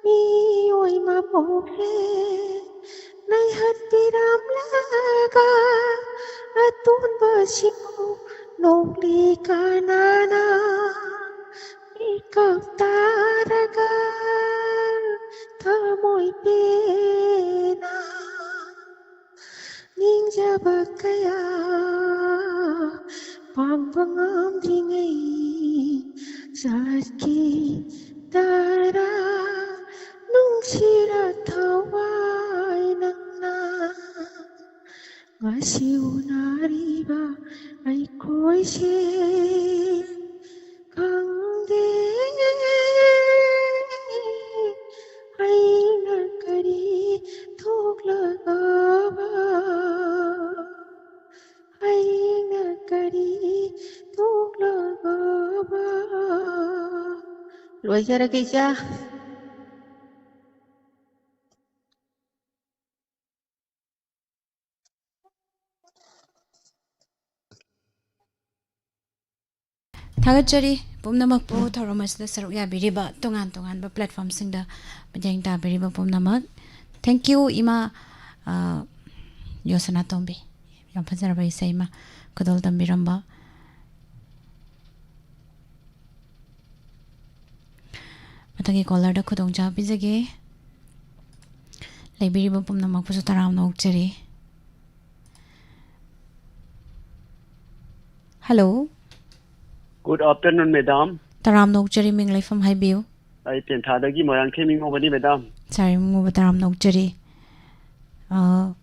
ꯃꯤꯑꯣꯏ ꯃꯄꯣꯛꯁꯦ ꯅꯩꯍꯠꯄꯤꯔꯝꯂꯒ ꯑꯇꯣꯟꯕꯁꯤꯕꯨ ꯅꯣꯛꯂꯤ ꯀꯅꯥꯅ ꯃꯤꯀꯞ ꯇꯥꯔꯒ ꯊꯃꯣꯏ ꯄꯦꯟꯅ ꯅꯤꯡꯖꯕ ꯀꯌꯥ ꯄꯥꯡꯕ ꯉꯝꯗ꯭ꯔꯤꯉꯩ ꯆꯠꯈꯤ ꯇꯔꯥ ꯅꯨꯡꯁꯤꯔ ꯊꯋꯥꯏ ꯅꯪꯅ ꯉꯁꯤ ꯎꯅꯔꯤꯕ ꯑꯩꯈꯣꯏꯁꯦ ꯈꯪꯗꯦ ꯑꯩꯅ ꯀꯔꯤ ꯊꯣꯛꯂꯒꯕ ꯑꯩꯅ ꯀꯔꯤ ꯊꯣꯛꯂꯒꯕ ꯂꯣꯏꯖꯔꯒꯦ ꯏꯆꯥ꯫ ꯊꯥꯒꯠꯆꯔꯤ ꯄꯨꯝꯅꯃꯛꯄꯨ ꯊꯧꯔꯝ ꯑꯁꯤꯗ ꯁꯔꯨꯛ ꯌꯥꯕꯤꯔꯤꯕ ꯇꯣꯉꯥꯟ ꯇꯣꯉꯥꯟꯕ platformꯁꯤꯡꯗ ꯃꯤꯠꯌꯦꯡ ꯇꯥꯕꯤꯔꯤꯕ ꯄꯨꯝꯅꯃꯛ꯫ Thank you ꯏꯃꯥ, ꯑ, ꯌꯣꯁꯅꯥꯇꯣꯝꯕꯤ꯫ ꯌꯥꯝ ꯐꯖꯔꯕ ꯏꯁꯩ ꯑꯃ ꯈꯨꯗꯣꯜ ꯇꯝꯕꯤꯔꯝꯕ꯫ ꯃꯊꯪꯒꯤ callerꯗ ꯈꯨꯗꯣꯡꯆꯥꯕ ꯄꯤꯖꯒꯦ꯫ ꯂꯩꯕꯤꯔꯤꯕ ꯄꯨꯝꯅꯃꯛꯄꯨꯁꯨ ꯇꯔꯥꯝꯅ ꯑꯣꯛꯆꯔꯤ꯫ Hello꯫ Good afternoon, madam꯫ ꯇꯔꯥꯝꯅ ꯑꯣꯛꯆꯔꯤ, ꯃꯤꯡ ꯂꯩꯐꯝ ꯍꯥꯏꯕꯤꯌꯨ꯫ ꯑꯩ ꯇꯦꯟꯊꯥꯗꯒꯤ ꯃꯣꯏꯔꯥꯡꯊꯦꯝ ꯏꯃꯣꯕꯅꯤ, madam꯫ Sir ꯏꯃꯣꯕ, ꯇꯔꯥꯝꯅ ꯑꯣꯛꯆꯔꯤ꯫ ꯑ,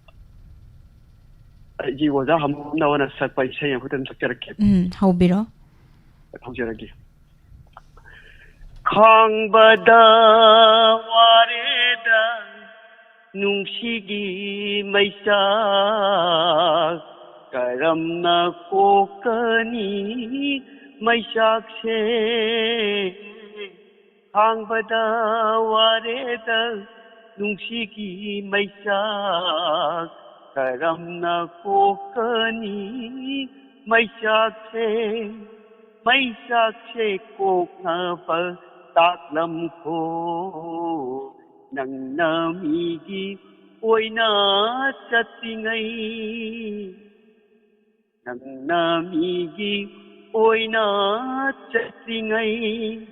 ꯑꯩꯒꯤ ꯑꯣꯖꯥ ꯍꯃꯨꯝꯅ ꯁꯛꯄ ꯏꯁꯩ ꯑꯃꯈꯛꯇꯪ ꯁꯛꯆꯔꯛꯀꯦ꯫ ꯎꯝ, ꯍꯧꯕꯤꯔꯣ꯫ ꯍꯧꯖꯔꯒꯦ꯫ ꯈꯥꯡꯕꯗ ꯋꯥꯔꯦꯗ ꯅꯨꯡꯁꯤꯒꯤ ꯃꯩꯆꯥꯛ ꯀꯔꯝꯅ ꯀꯣꯛꯀꯅꯤ? ꯃꯩꯆꯥꯛꯁꯦ ꯈꯥꯡꯕꯗ ꯋꯥꯔꯦꯗ, ꯅꯨꯡꯁꯤꯒꯤ ꯃꯩꯆꯥꯛ ꯀꯔꯝꯅ ꯀꯣꯛꯀꯅꯤ? ꯃꯩꯆꯥꯛꯁꯦ, ꯃꯩꯆꯥꯛꯁꯦ ꯀꯣꯛꯅꯕ ꯇꯥꯛꯂꯝꯈꯣ꯫ ꯅꯪꯅ ꯃꯤꯒꯤ ꯑꯣꯏꯅ ꯆꯠꯂꯤꯉꯩ, ꯅꯪꯅ ꯃꯤꯒꯤ ꯑꯣꯏꯅ ꯆꯠꯂꯤꯉꯩ,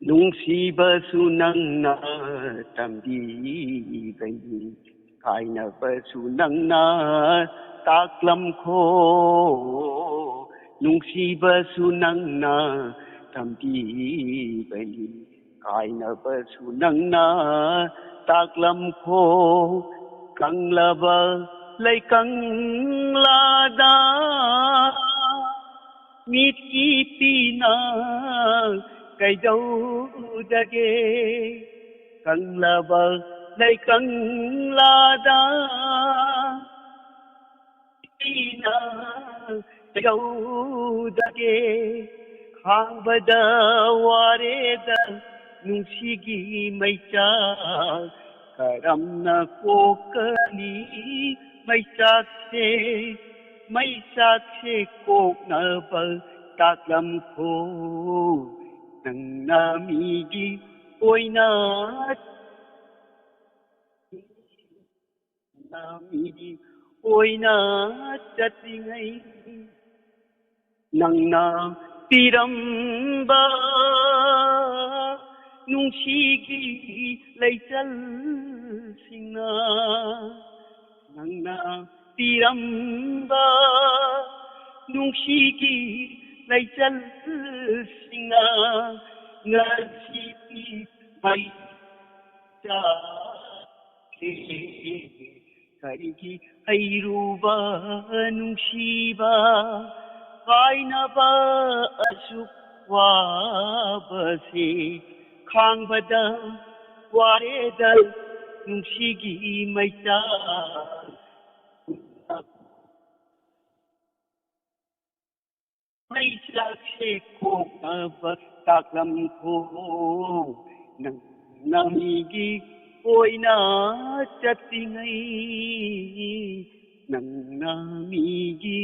ꯅꯨꯡꯁꯤꯕꯁꯨ ꯅꯪꯅ ꯇꯝꯕꯤꯕꯩꯅꯤ, ꯀꯥꯏꯅꯕꯁꯨ ꯅꯪꯅ ꯇꯥꯛꯂꯝꯈꯣ꯫ ꯅꯨꯡꯁꯤꯕꯁꯨ ꯅꯪꯅ ꯇꯝꯕꯤꯕꯩꯅꯤ, ꯀꯥꯏꯅꯕꯁꯨ ꯅꯪꯅ ꯇꯥꯛꯂꯝꯈꯣ꯫ ꯀꯪꯂꯕ ꯂꯩꯀꯪꯂꯥꯗ ꯃꯤꯠꯀꯤ ꯄꯤꯅ ꯀꯩꯗꯧꯗꯒꯦ? ꯀꯪꯂꯕ ꯂꯩꯀꯪꯂꯥꯗ ꯄꯤꯅ ꯀꯩꯗꯧꯗꯒꯦ? ꯈꯥꯡꯕꯗ ꯋꯥꯔꯦꯗ, ꯅꯨꯡꯁꯤꯒꯤ ꯃꯩꯆꯥꯛ ꯀꯔꯝꯅ ꯀꯣꯛꯀꯅꯤ? ꯃꯩꯆꯥꯛꯁꯦ, ꯃꯩꯆꯥꯛꯁꯦ ꯀꯣꯛꯅꯕ ꯇꯥꯛꯂꯝꯈꯣ꯫ ꯅꯪꯅ ꯃꯤꯒꯤ ꯑꯣꯏꯅ, ꯅꯪꯅ ꯃꯤꯒꯤ ꯑꯣꯏꯅ ꯆꯠꯂꯤꯉꯩ, ꯅꯪꯅ ꯄꯤꯔꯝꯕ ꯅꯨꯡꯁꯤꯒꯤ ꯂꯩꯆꯜꯁꯤꯡꯅ, ꯅꯪꯅ ꯄꯤꯔꯝꯕ ꯅꯨꯡꯁꯤꯒꯤ ꯂꯩꯆꯜꯁꯤꯡꯅ ꯉꯁꯤꯗꯤ ꯃꯩ ꯆꯥꯛꯂꯦ꯫ ꯀꯔꯤꯒꯤ ꯍꯩꯔꯨꯕ ꯅꯨꯡꯁꯤꯕ ꯀꯥꯏꯅꯕ ꯑꯁꯨꯛ ꯋꯥꯕꯁꯦ? ꯈꯥꯡꯕꯗ ꯋꯥꯔꯦꯗ, ꯅꯨꯡꯁꯤꯒꯤ ꯃꯩꯆꯥꯛ꯫ ꯃꯩꯆꯥꯛꯁꯦ ꯀꯣꯛꯅꯕ ꯇꯥꯛꯂꯝꯈꯣ꯫ ꯅꯪꯅ ꯃꯤꯒꯤ ꯑꯣꯏꯅ ꯆꯠꯂꯤꯉꯩ, ꯅꯪꯅ ꯃꯤꯒꯤ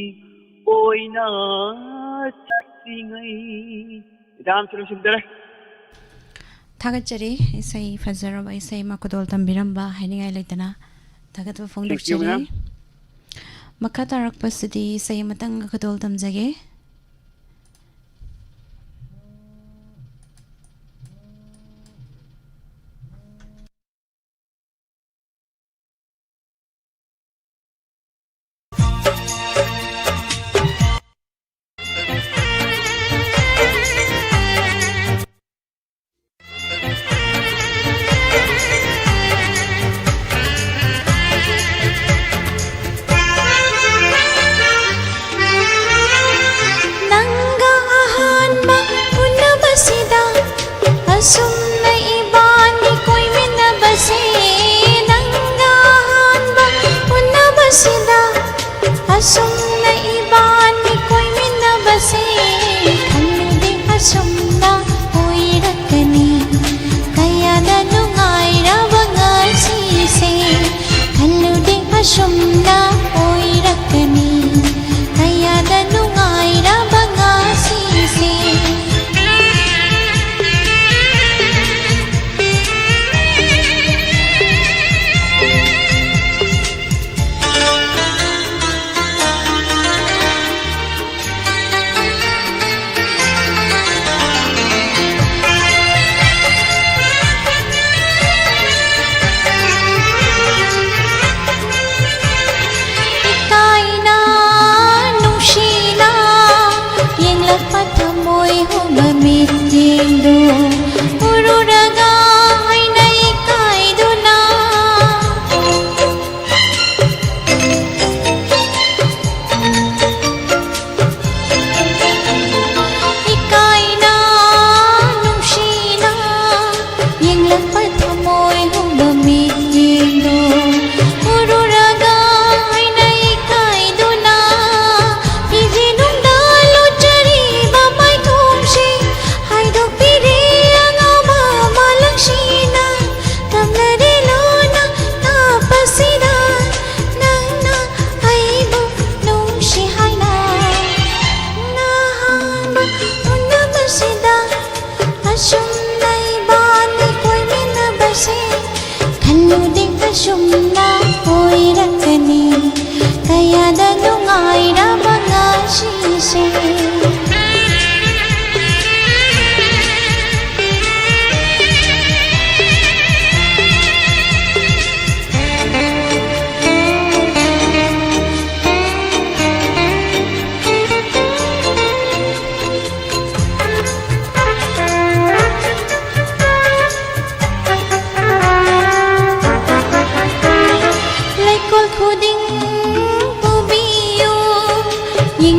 ꯑꯣꯏꯅ ꯆꯠꯂꯤꯉꯩ꯫ ꯃꯦꯗꯥꯝ, ꯁꯨꯝ ꯂꯣꯏꯁꯤꯟꯖꯔꯦ꯫ ꯊꯥꯒꯠꯆꯔꯤ, ꯏꯁꯩ ꯐꯖꯔꯕ ꯏꯁꯩ ꯑꯃ ꯈꯨꯗꯣꯜ ꯇꯝꯕꯤꯔꯝꯕ ꯍꯥꯏꯅꯤꯡꯉꯥꯏ ꯂꯩꯇꯅ ꯊꯥꯒꯠꯄ Thank you, ꯐꯣꯡꯗꯣꯛꯆꯔꯤ꯫ Ma'am. ꯃꯈꯥ ꯇꯥꯔꯛꯄꯁꯤꯗꯤ ꯏꯁꯩ ꯑꯃꯇꯪꯒ ꯈꯨꯗꯣꯜ ꯇꯝꯖꯒꯦ꯫ ꯅꯪꯒ ꯑꯍꯥꯟꯕ ꯎꯅꯕꯁꯤꯗ, ꯑꯁꯨꯝꯅ ꯏꯕꯥꯅꯤ ꯀꯣꯏꯃꯤꯟꯅꯕꯁꯦ, ꯅꯪꯒ ꯑꯍꯥꯟꯕ ꯎꯅꯕꯁꯤꯗ, ꯑꯁꯨꯝꯅ ꯏꯕꯥꯅꯤ ꯀꯣꯏꯃꯤꯟꯅꯕꯁꯦ, ꯈꯜꯂꯨꯗꯦ ꯑꯁꯨꯝꯅ ꯑꯣꯏꯔꯛꯀꯅꯤ꯫ ꯀꯌꯥꯗ ꯅꯨꯡꯉꯥꯏꯔꯕ ꯉꯁꯤꯁꯦ, ꯈꯜꯂꯨꯗꯦ ꯑꯁꯨꯝꯅ ꯑꯣꯏꯔꯛꯀꯅꯤ꯫ ꯀꯌꯥꯗ ꯅꯨꯡꯉꯥꯏꯔꯕ ꯉꯁꯤꯁꯦ꯫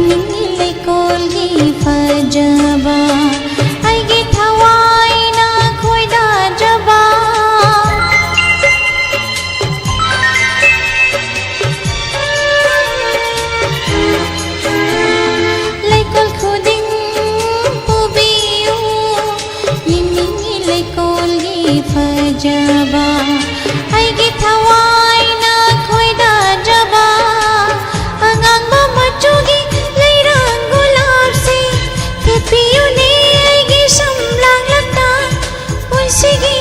ꯅꯤꯡꯂꯤꯀꯣꯜꯒꯤ ꯐꯖꯕ, ꯑꯩꯒꯤ ꯊꯋꯥꯏꯅ ꯈꯣꯏꯗꯥꯖꯕ꯫ ꯂꯩꯀꯣꯜ ꯈꯨꯗꯤꯡ ꯄꯨꯕꯤꯌꯨ, ꯌꯦꯡꯅꯤꯡꯉꯤ ꯂꯩꯀꯣꯜꯒꯤ ꯐꯖꯕ꯫ ꯑꯩꯒꯤ ꯊꯋꯥꯏꯅ ꯈꯣꯏꯗꯥꯖꯕ, ꯑꯉꯥꯡꯕ ꯃꯆꯨꯒꯤ ꯂꯩꯔꯥꯡ ꯒꯨꯂꯥꯞꯁꯦ ꯊꯦꯠꯄꯤꯌꯨꯅꯦ ꯑꯩꯒꯤ ꯁꯝꯂꯥꯡꯂꯛꯇ꯫ ꯄꯨꯟꯁꯤꯒꯤ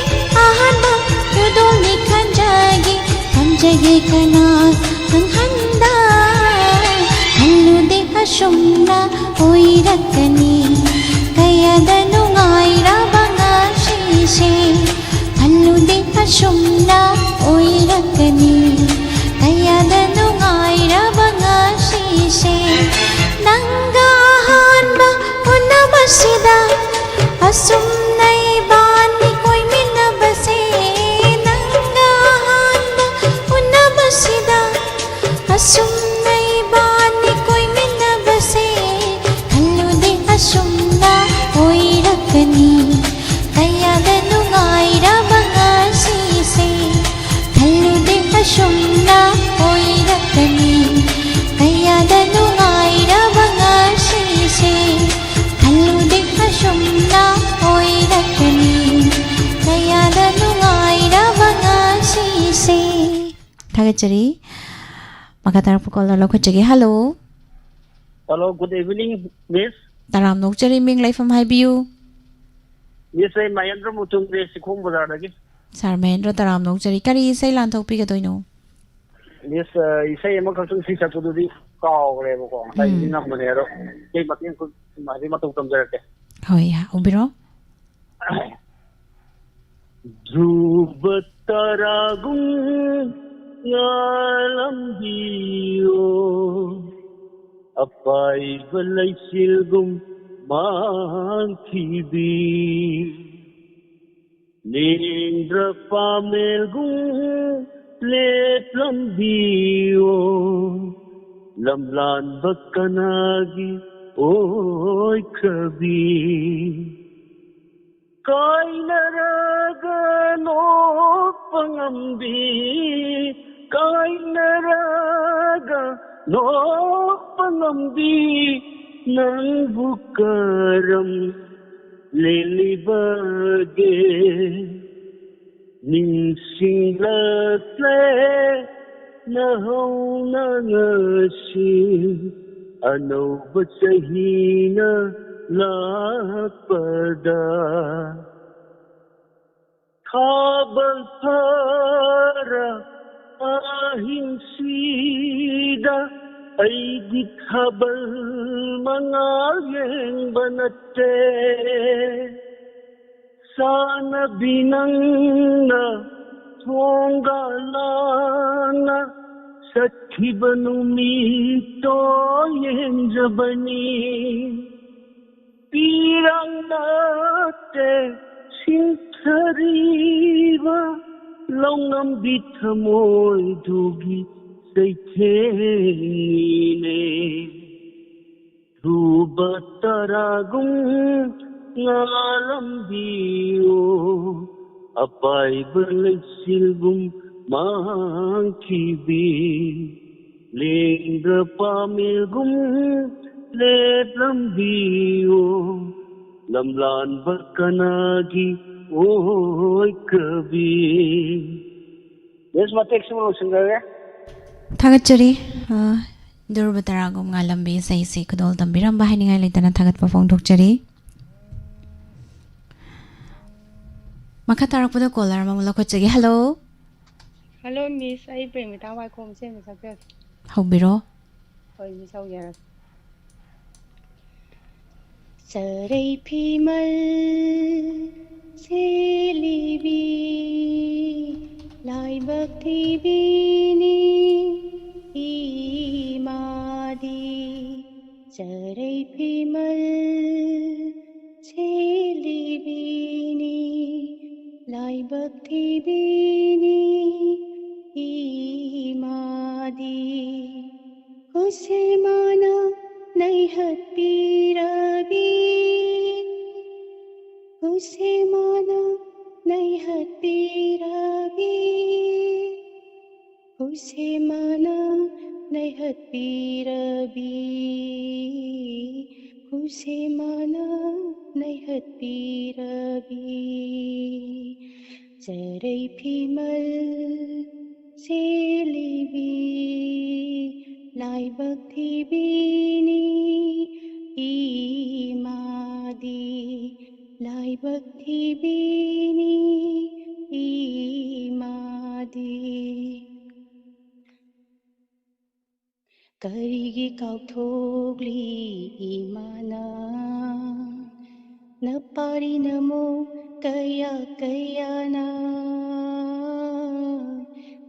ꯑꯍꯥꯟꯕ ꯈꯨꯗꯣꯜꯅꯤ ꯈꯟꯖꯒꯦ, ꯈꯟꯖꯒꯦ ꯀꯅꯥ ꯈꯪꯍꯟꯗ꯫ ꯈꯜꯂꯨꯗꯦ ꯑꯁꯨꯝꯅ ꯑꯣꯏꯔꯛꯀꯅꯤ, ꯀꯌꯥꯗ ꯅꯨꯡꯉꯥꯏꯔꯕ ꯉꯁꯤꯁꯦ꯫ ꯈꯜꯂꯨꯗꯦ ꯑꯁꯨꯝꯅ ꯑꯣꯏꯔꯛꯀꯅꯤ, ꯀꯌꯥꯗ ꯅꯨꯡꯉꯥꯏꯔꯕ ꯉꯁꯤꯁꯦ꯫ ꯅꯪꯒ ꯑꯍꯥꯟꯕ ꯎꯅꯕꯁꯤꯗ ꯑꯁꯨꯝꯅ ꯏꯕꯥꯅꯤ ꯀꯣꯏꯃꯤꯟꯅꯕꯁꯦ꯫ ꯅꯪꯒ ꯑꯍꯥꯟꯕ ꯎꯅꯕꯁꯤꯗ ꯑꯁꯨꯝꯅ ꯏꯕꯥꯅꯤ ꯀꯣꯏꯃꯤꯟꯅꯕꯁꯦ꯫ ꯈꯜꯂꯨꯗꯦ ꯑꯁꯨꯝꯅ ꯑꯣꯏꯔꯛꯀꯅꯤ, ꯀꯌꯥꯗ ꯅꯨꯡꯉꯥꯏꯔꯕ ꯉꯁꯤꯁꯦ꯫ ꯈꯜꯂꯨꯗꯦ ꯑꯁꯨꯝꯅ ꯑꯣꯏꯔꯛꯀꯅꯤ, ꯀꯌꯥꯗ ꯅꯨꯡꯉꯥꯏꯔꯕ ꯉꯁꯤꯁꯦ꯫ ꯈꯜꯂꯨꯗꯦ ꯑꯁꯨꯝꯅ ꯑꯣꯏꯔꯛꯀꯅꯤ, ꯀꯌꯥꯗ ꯅꯨꯡꯉꯥꯏꯔꯕ ꯉꯁꯤꯁꯦ꯫ ꯊꯥꯒꯠꯆꯔꯤ꯫ ꯃꯈꯥ ꯇꯥꯔꯛꯄ ꯀꯣꯂꯔ ꯂꯧꯈꯠꯆꯒꯦ꯫ Hello. Hello, good evening, Miss. ꯇꯔꯥꯝꯅ ꯑꯣꯛꯆꯔꯤ, ꯃꯤꯡ ꯂꯩꯐꯝ ꯍꯥꯏꯕꯤꯌꯨ꯫ Miss, ꯑꯩ ꯃꯍꯦꯟꯗ꯭ꯔ ꯃꯨꯇꯨꯝꯗꯦ, ꯁꯤꯈꯣꯡ ꯕꯖꯥꯔꯗꯒꯤ꯫ ꯁꯥꯔ ꯃꯍꯦꯟꯗ꯭ꯔ, ꯇꯔꯥꯝꯅ ꯑꯣꯛꯆꯔꯤ꯫ ꯀꯔꯤ ꯏꯁꯩ ꯂꯥꯟꯊꯣꯛꯄꯤꯒꯗꯣꯏꯅꯣ? Miss, ꯑ, ꯏꯁꯩ ꯑꯃꯈꯛꯇꯪ ꯁꯤ ꯁꯛꯄꯗꯨꯗꯤ ꯀꯥꯎꯈ꯭ꯔꯦꯕꯀꯣ, ꯉꯁꯥꯏ ꯎꯝ꯫ ꯅꯤꯡꯁꯤꯡꯉꯝꯕꯅꯦ, ꯑꯗꯣ ꯏꯁꯩ ꯃꯇꯦꯛ ꯑꯃꯈꯛ ꯍꯥꯏꯗꯤ ꯃꯇꯧ ꯇꯝꯖꯔꯛꯀꯦ꯫ ꯍꯣꯏ, ꯍꯧꯕꯤꯔꯣ꯫ ꯙ꯭ꯔꯨꯕ ꯇꯔꯥꯒꯨꯝ ꯉꯥꯜꯂꯝꯕꯤꯌꯣ, ꯑꯄꯥꯏꯕ ꯂꯩꯆꯤꯜꯒꯨꯝ ꯃꯥꯡꯈꯤꯕꯤ, ꯂꯦꯡꯗ꯭ꯔ ꯄꯥꯃꯦꯜꯒꯨꯝ ꯂꯦꯞꯂꯝꯕꯤꯌꯣ, ꯂꯝꯂꯥꯟꯕ ꯀꯅꯥꯒꯤ ꯑꯣꯏꯈ꯭ꯔꯕꯤ? ꯀꯥꯏꯅꯔꯒ ꯅꯣꯛꯄ ꯉꯝꯕꯤ, ꯀꯥꯏꯅꯔꯒ ꯅꯣꯛꯄ ꯉꯝꯕꯤ, ꯅꯪꯕꯨ ꯀꯔꯝ ꯂꯦꯜꯂꯤꯕꯒꯦ? ꯅꯤꯡꯁꯤꯡꯂꯛꯂꯦ ꯅꯍꯧꯅ ꯉꯁꯤ, ꯑꯅꯧꯕ ꯆꯍꯤꯅ ꯂꯥꯛꯄꯗ꯫ ꯊꯥꯕꯜ ꯐꯔ ꯑꯍꯤꯡꯁꯤꯗ ꯑꯩꯗꯤ ꯊꯥꯕꯜ ꯃꯉꯥꯜ ꯌꯦꯡꯕ ꯅꯠꯇꯦ꯫ ꯆꯥꯅꯕꯤ ꯅꯪꯅ ꯊꯣꯡꯒꯥꯜ ꯂꯥꯟꯅ ꯆꯠꯈꯤꯕ ꯅꯨꯃꯤꯠꯇꯣ ꯌꯦꯡꯖꯕꯅꯤ꯫ ꯄꯤꯔꯥꯡ ꯅꯠꯇꯦ ꯁꯤꯟꯊꯔꯤꯕ ꯂꯧꯉꯝꯕꯤ ꯊꯃꯣꯏꯗꯨꯒꯤ ꯆꯩꯊꯦꯡꯅꯤꯅꯦ꯫ ꯙ꯭ꯔꯨꯕ ꯇꯔꯥꯒꯨꯝ ꯉꯥꯜꯂꯝꯕꯤꯌꯨ, ꯑꯄꯥꯏꯕ ꯂꯩꯆꯤꯜꯒꯨꯝ ꯃꯥꯡꯈꯤꯕꯤ, ꯂꯦꯡꯗ꯭ꯔ ꯄꯥꯃꯦꯜꯒꯨꯝ ꯂꯦꯞꯂꯝꯕꯤꯌꯨ, ꯂꯝꯂꯥꯟꯕ ꯀꯅꯥꯒꯤ ꯑꯣꯏꯈ꯭ꯔꯕꯤ? ꯃꯤꯁ, ꯃꯇꯦꯛꯁꯤꯃ ꯂꯣꯏꯁꯤꯟꯖꯔꯒꯦ꯫ ꯊꯥꯒꯠꯆꯔꯤ꯫ ꯑ, ꯙ꯭ꯔꯨꯕ ꯇꯔꯥꯒꯨꯝ ꯉꯥꯜꯂꯝꯕꯤ ꯏꯁꯩꯁꯤ ꯈꯨꯗꯣꯜ ꯇꯝꯕꯤꯔꯝꯕ ꯍꯥꯏꯅꯤꯡꯉꯥꯏ ꯂꯩꯇꯅ ꯊꯥꯒꯠꯄ ꯐꯣꯡꯗꯣꯛꯆꯔꯤ꯫ ꯃꯈꯥ ꯇꯥꯔꯛꯄꯗ ꯀꯣꯂꯔ ꯑꯃꯃꯨꯛ ꯂꯧꯈꯠꯆꯒꯦ꯫ ꯍꯜꯂꯣ꯫ ꯍꯜꯂꯣ, ꯃꯤꯁ, ꯑꯩ ꯄ꯭ꯔꯦꯃꯤꯇꯥ ꯋꯥꯏꯈꯣꯝ ꯁꯦꯝꯕ ꯁꯛꯆꯒꯦ꯫ ꯍꯧꯕꯤꯔꯣ꯫ ꯍꯣꯏ, ꯃꯤꯁ, ꯍꯧꯖꯔꯒꯦ꯫ ꯆꯔꯩ ꯐꯤꯃꯜ ꯁꯦꯠꯂꯤꯕꯤ ꯂꯥꯏꯕꯛ ꯊꯤꯕꯤꯅꯤ ꯏꯃꯥꯗꯤ꯫ ꯆꯔꯩ ꯐꯤꯃꯜ ꯁꯦꯠꯂꯤꯕꯤꯅꯤ ꯂꯥꯏꯕꯛ ꯊꯤꯕꯤꯅꯤ ꯏꯃꯥꯗꯤ꯫ ꯈꯨꯠꯁꯦꯝꯃꯅ ꯅꯩꯍꯠꯄꯤꯔꯕꯤ, ꯈꯨꯠꯁꯦꯝꯃꯅ ꯅꯩꯍꯠꯄꯤꯔꯕꯤ, ꯈꯨꯠꯁꯦꯝꯃꯅ ꯅꯩꯍꯠꯄꯤꯔꯕꯤ, ꯈꯨꯠꯁꯦꯝꯃꯅ ꯅꯩꯍꯠꯄꯤꯔꯕꯤ, ꯆꯔꯩ ꯐꯤꯃꯜ ꯁꯦꯠꯂꯤꯕꯤ ꯂꯥꯏꯕꯛ ꯊꯤꯕꯤꯅꯤ ꯏꯃꯥꯗꯤ, ꯂꯥꯏꯕꯛ ꯊꯤꯕꯤꯅꯤ ꯏꯃꯥꯗꯤ꯫ ꯀꯔꯤꯒꯤ ꯀꯥꯎꯊꯣꯛꯂꯤ ꯏꯃꯥꯅ ꯅꯄꯥꯔꯤ ꯅꯃꯣ ꯀꯌꯥ ꯀꯌꯥꯅ?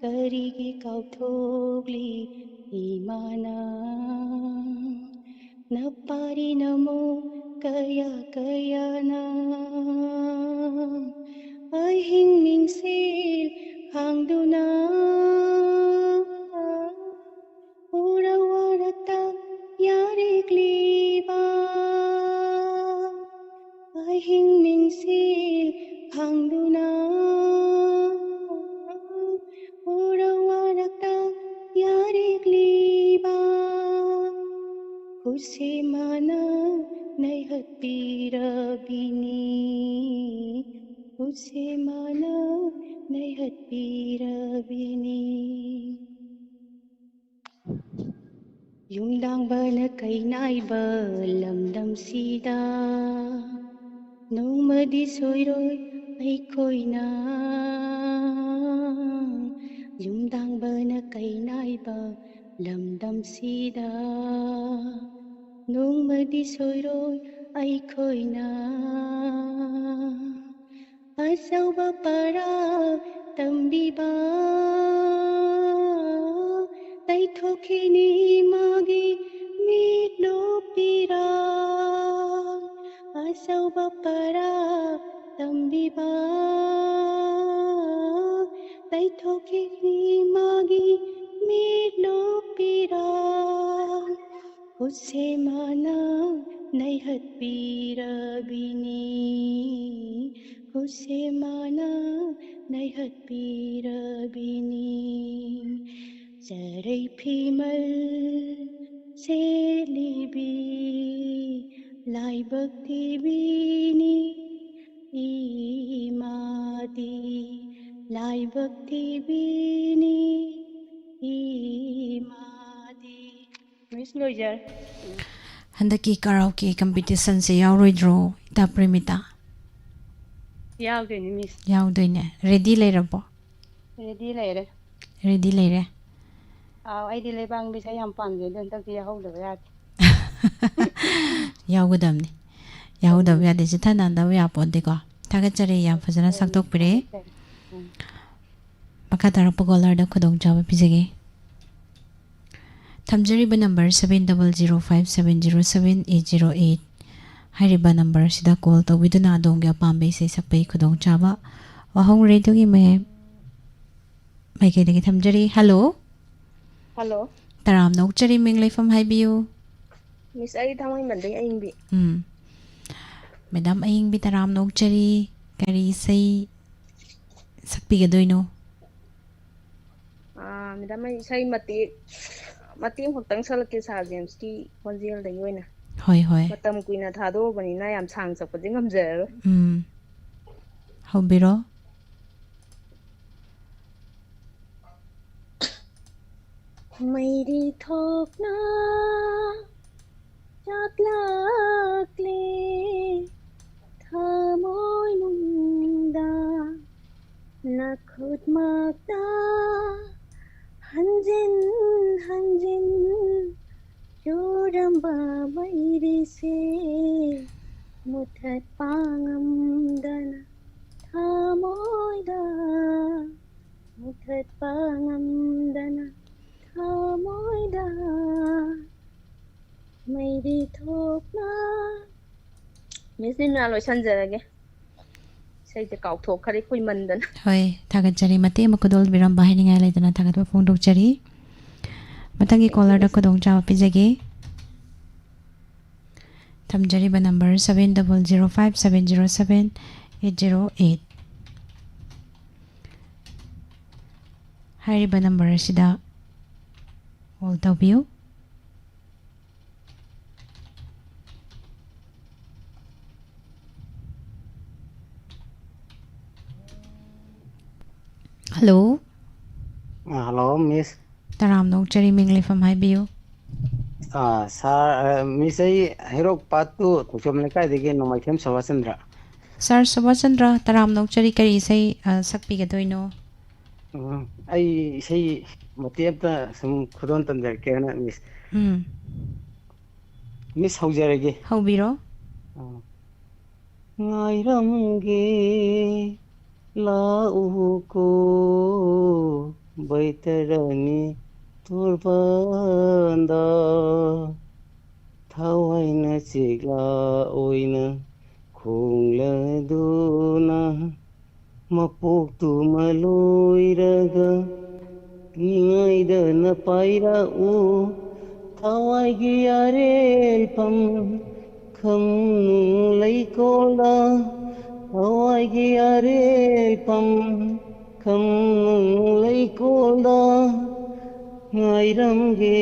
ꯀꯔꯤꯒꯤ ꯀꯥꯎꯊꯣꯛꯂꯤ ꯏꯃꯥꯅ ꯅꯄꯥꯔꯤ ꯅꯃꯣ ꯀꯌꯥ ꯀꯌꯥꯅ? ꯑꯍꯤꯡ ꯃꯤꯡꯁꯦꯜ ꯈꯥꯡꯗꯨꯅ ꯎꯔ ꯋꯥꯔꯛꯇ ꯌꯥꯔꯤꯛꯂꯤꯕ, ꯑꯍꯤꯡ ꯃꯤꯡꯁꯦꯜ ꯈꯥꯡꯗꯨꯅ ꯎꯔ ꯋꯥꯔꯛꯇ ꯌꯥꯔꯤꯛꯂꯤꯕ, ꯈꯨꯠꯁꯦꯝꯃꯅ ꯅꯩꯍꯠꯄꯤꯔꯕꯤꯅꯤ, ꯈꯨꯠꯁꯦꯝꯃꯅ ꯅꯩꯍꯠꯄꯤꯔꯕꯤꯅꯤ꯫ ꯌꯨꯝꯗꯥꯡꯕꯅ ꯀꯩꯅꯥꯏꯕ ꯂꯝꯗꯝꯁꯤꯗ ꯅꯣꯡꯃꯗꯤ ꯁꯣꯏꯔꯣꯏ ꯑꯩꯈꯣꯏꯅ, ꯌꯨꯝꯗꯥꯡꯕꯅ ꯀꯩꯅꯥꯏꯕ ꯂꯝꯗꯝꯁꯤꯗ ꯅꯣꯡꯃꯗꯤ ꯁꯣꯏꯔꯣꯏ ꯑꯩꯈꯣꯏꯅ ꯑꯆꯧꯕ ꯄꯔꯥ ꯇꯝꯕꯤꯕ ꯇꯩꯊꯣꯛꯈꯤꯅꯤ ꯃꯥꯒꯤ ꯃꯤꯠꯂꯨ ꯄꯤꯔꯥ꯫ ꯑꯆꯧꯕ ꯄꯔꯥ ꯇꯝꯕꯤꯕ ꯇꯩꯊꯣꯛꯈꯤꯅꯤ ꯃꯥꯒꯤ ꯃꯤꯠꯂꯨ ꯄꯤꯔꯥ꯫ ꯈꯨꯠꯁꯦꯝꯃꯅ ꯅꯩꯍꯠꯄꯤꯔꯕꯤꯅꯤ, ꯈꯨꯠꯁꯦꯝꯃꯅ ꯅꯩꯍꯠꯄꯤꯔꯕꯤꯅꯤ꯫ ꯆꯔꯩ ꯐꯤꯃꯜ ꯁꯦꯠꯂꯤꯕꯤ ꯂꯥꯏꯕꯛ ꯊꯤꯕꯤꯅꯤ ꯏꯃꯥꯗꯤ, ꯂꯥꯏꯕꯛ ꯊꯤꯕꯤꯅꯤ ꯏꯃꯥꯗꯤ꯫ ꯃꯤꯁ ꯂꯣꯏꯖꯔꯦ꯫ ꯍꯟꯗꯛꯀꯤ ꯀꯔꯥꯎꯀꯦ ꯀꯝꯄꯤꯇꯤꯁꯟꯁꯦ ꯌꯥꯎꯔꯣꯏꯗ꯭ꯔꯣ, ꯏꯇꯥ ꯄ꯭ꯔꯦꯃꯤꯇꯥ? ꯌꯥꯎꯗꯣꯏꯅꯤ, ꯃꯤꯁ꯫ ꯌꯥꯎꯗꯣꯏꯅꯦ꯫ ꯔꯦꯗꯤ ꯂꯩꯔꯕꯣ? ꯔꯦꯗꯤ ꯂꯩꯔꯦ꯫ ꯔꯦꯗꯤ ꯂꯩꯔꯦ? ꯑꯥꯎ, ꯑꯩꯗꯤ ꯂꯩꯕꯥꯛ ꯏꯁꯩ ꯌꯥꯝ ꯄꯥꯝꯖꯩ, ꯑꯗꯣ ꯍꯟꯗꯛꯇꯤ ꯌꯥꯎꯍꯧꯗꯕ ꯌꯥꯗꯦ꯫ ꯌꯥꯎꯒꯗꯕꯅꯤ꯫ ꯌꯥꯎꯍꯧꯗꯕ ꯎꯝ꯫ ꯌꯥꯗꯦ, ꯆꯤꯠꯊꯅꯗꯕ ꯌꯥꯄꯣꯟꯇꯦꯀꯣ꯫ ꯊꯥꯒꯠꯆꯔꯤ, ꯌꯥꯝ ꯐꯖꯅ ꯎꯝ, ꯁꯛꯇꯣꯛꯄꯤꯔꯦ꯫ ꯊꯥꯒꯠꯆꯔꯤ꯫ ꯎꯝ꯫ ꯃꯈꯥ ꯇꯥꯔꯛꯄ ꯀꯣꯂꯔꯗ ꯈꯨꯗꯣꯡꯆꯥꯕ ꯄꯤꯖꯒꯦ꯫ ꯊꯝꯖꯔꯤꯕ number seven double zero five seven zero seven eight zero eight ꯍꯥꯏꯔꯤꯕ ꯅꯝꯕꯔ ꯑꯁꯤꯗ ꯀꯣꯜ ꯇꯧꯕꯤꯗꯨꯅ ꯑꯗꯣꯝꯒꯤ ꯑꯄꯥꯝꯕ ꯏꯁꯩ ꯁꯛꯄꯒꯤ ꯈꯨꯗꯣꯡꯆꯥꯕ ꯋꯥꯍꯣꯡ ꯔꯦꯗꯤꯑꯣꯒꯤ ꯃꯥꯏ-, ꯃꯥꯏꯀꯩꯗꯒꯤ ꯊꯝꯖꯔꯤ꯫ ꯍꯜꯂꯣ꯫ ꯍꯜꯂꯣ꯫ ꯇꯔꯥꯝꯅ ꯑꯣꯛꯆꯔꯤ, ꯃꯤꯡ ꯂꯩꯐꯝ ꯍꯥꯏꯕꯤꯌꯨ꯫ ꯃꯤꯁ, ꯑꯩ ꯊꯥꯡꯃꯩꯕꯟꯗꯒꯤ ꯑꯌꯤꯡꯕꯤ꯫ ꯎꯝ꯫ ꯃꯦꯗꯥꯝ ꯑꯌꯤꯡꯕꯤ, ꯇꯔꯥꯝꯅ ꯑꯣꯛꯆꯔꯤ꯫ ꯀꯔꯤ ꯏꯁꯩ ꯁꯛꯄꯤꯒꯗꯣꯏꯅꯣ? ꯑꯥ, ꯃꯦꯗꯥꯝ, ꯑꯩ ꯏꯁꯩ ꯃꯇꯦꯛ, ꯃꯇꯦꯛ ꯑꯃꯈꯛꯇꯪ ꯁꯛꯂꯛꯀꯦ, ꯁꯥꯔ ꯖꯦꯝꯁꯀꯤ ꯈꯣꯟꯖꯦꯜꯗꯒꯤ ꯑꯣꯏꯅ꯫ ꯍꯣꯏ, ꯍꯣꯏ꯫ ꯃꯇꯝ ꯀꯨꯏꯅ ꯊꯥꯗꯣꯛꯑꯕꯅꯤꯅ ꯌꯥꯝ ꯁꯥꯡ ꯁꯛꯄꯗꯤ ꯉꯝꯖꯔꯔꯣꯏ꯫ ꯎꯝ꯫ ꯍꯧꯕꯤꯔꯣ꯫ ꯃꯩꯔꯤ ꯊꯣꯛꯅ ꯆꯥꯛꯂꯛꯂꯦ ꯊꯃꯣꯏꯅꯨꯡꯗ, ꯅꯈꯨꯠꯃꯛꯇ ꯍꯟꯖꯤꯟ ꯍꯟꯖꯤꯟ ꯆꯨꯔꯝꯕ ꯃꯩꯔꯤꯁꯦ ꯃꯨꯊꯠꯄ ꯉꯝꯗꯅ ꯊꯃꯣꯏꯗ ꯃꯨꯊꯠꯄ ꯉꯝꯗꯅ ꯊꯃꯣꯏꯗ ꯃꯩꯔꯤ ꯊꯣꯛꯅ꯫ ꯃꯤꯁ ꯅꯤꯝꯅ ꯂꯣꯏꯁꯟꯖꯔꯒꯦ꯫ ꯏꯁꯩꯁꯦ ꯀꯥꯎꯊꯣꯛꯈ꯭ꯔꯦ ꯀꯨꯏꯃꯟꯗꯅ꯫ ꯍꯣꯏ, ꯊꯥꯒꯠꯆꯔꯤ꯫ ꯃꯇꯦꯛ ꯑꯃ ꯈꯨꯗꯣꯜꯕꯤꯔꯝꯕ ꯍꯥꯏꯅꯤꯡꯉꯥꯏ ꯂꯩꯇꯅ ꯊꯥꯒꯠꯄ ꯐꯣꯡꯗꯣꯛꯆꯔꯤ꯫ ꯃꯊꯪꯒꯤ ꯀꯣꯂꯔꯗ ꯈꯨꯗꯣꯡꯆꯥꯕ ꯄꯤꯖꯒꯦ꯫ ꯊꯝꯖꯔꯤꯕ number seven double zero five seven zero seven eight zero eight꯫ ꯍꯥꯏꯔꯤꯕ number ꯑꯁꯤꯗ call ꯇꯧꯕꯤꯌꯨ꯫ Hello꯫ ꯑ, hello, Miss꯫ ꯇꯔꯥꯝꯅ ꯑꯣꯛꯆꯔꯤ, ꯃꯤꯡ ꯂꯩꯐꯝ ꯍꯥꯏꯕꯤꯌꯨ꯫ ꯑ, sir, ꯑ, Miss, ꯑꯩ ꯍꯩꯔꯣꯛ part two ꯊꯣꯏꯁꯣꯝ ꯂꯩꯀꯥꯏꯗꯒꯤ ꯅꯣꯡꯃꯥꯏꯊꯦꯝ ꯁꯣꯚꯥꯆꯟꯗ꯭ꯔ꯫ Sir ꯁꯣꯚꯥꯆꯟꯗ꯭ꯔ, ꯇꯔꯥꯝꯅ ꯑꯣꯛꯆꯔꯤ, ꯀꯔꯤ ꯏꯁꯩ, ꯑ, ꯁꯛꯄꯤꯒꯗꯣꯏꯅꯣ? ꯎꯝ, ꯑꯩ ꯏꯁꯩ ꯃꯇꯦꯛ ꯑꯝꯇ ꯁꯨꯝ ꯈꯨꯗꯣꯜ ꯇꯝꯖꯔꯛꯀꯦꯅ, Miss꯫ ꯎꯝ꯫ Miss, ꯍꯧꯖꯔꯒꯦ꯫ ꯍꯧꯕꯤꯔꯣ꯫ ꯑ꯫ ꯉꯥꯏꯔꯝꯒꯦ ꯂꯥꯛꯎꯀꯣ ꯕꯩꯇꯔꯅꯤ ꯇꯣꯔꯕꯥꯟꯗ꯫ ꯊꯋꯥꯏꯅ ꯆꯦꯛꯂꯥ ꯑꯣꯏꯅ ꯈꯣꯡꯂꯗꯨꯅ ꯃꯄꯣꯛꯇꯨꯃ ꯂꯣꯏꯔꯒ ꯅꯤꯡꯉꯥꯏꯗꯅ ꯄꯥꯏꯔꯛꯎ ꯊꯋꯥꯏꯒꯤ ꯑꯔꯦꯜ ꯄꯝ ꯈꯝꯅꯨꯡ ꯂꯩꯀꯣꯜꯗ꯫ ꯊꯋꯥꯏꯒꯤ ꯑꯔꯦꯜ ꯄꯝ ꯈꯝꯅꯨꯡ ꯂꯩꯀꯣꯜꯗ ꯉꯥꯏꯔꯝꯒꯦ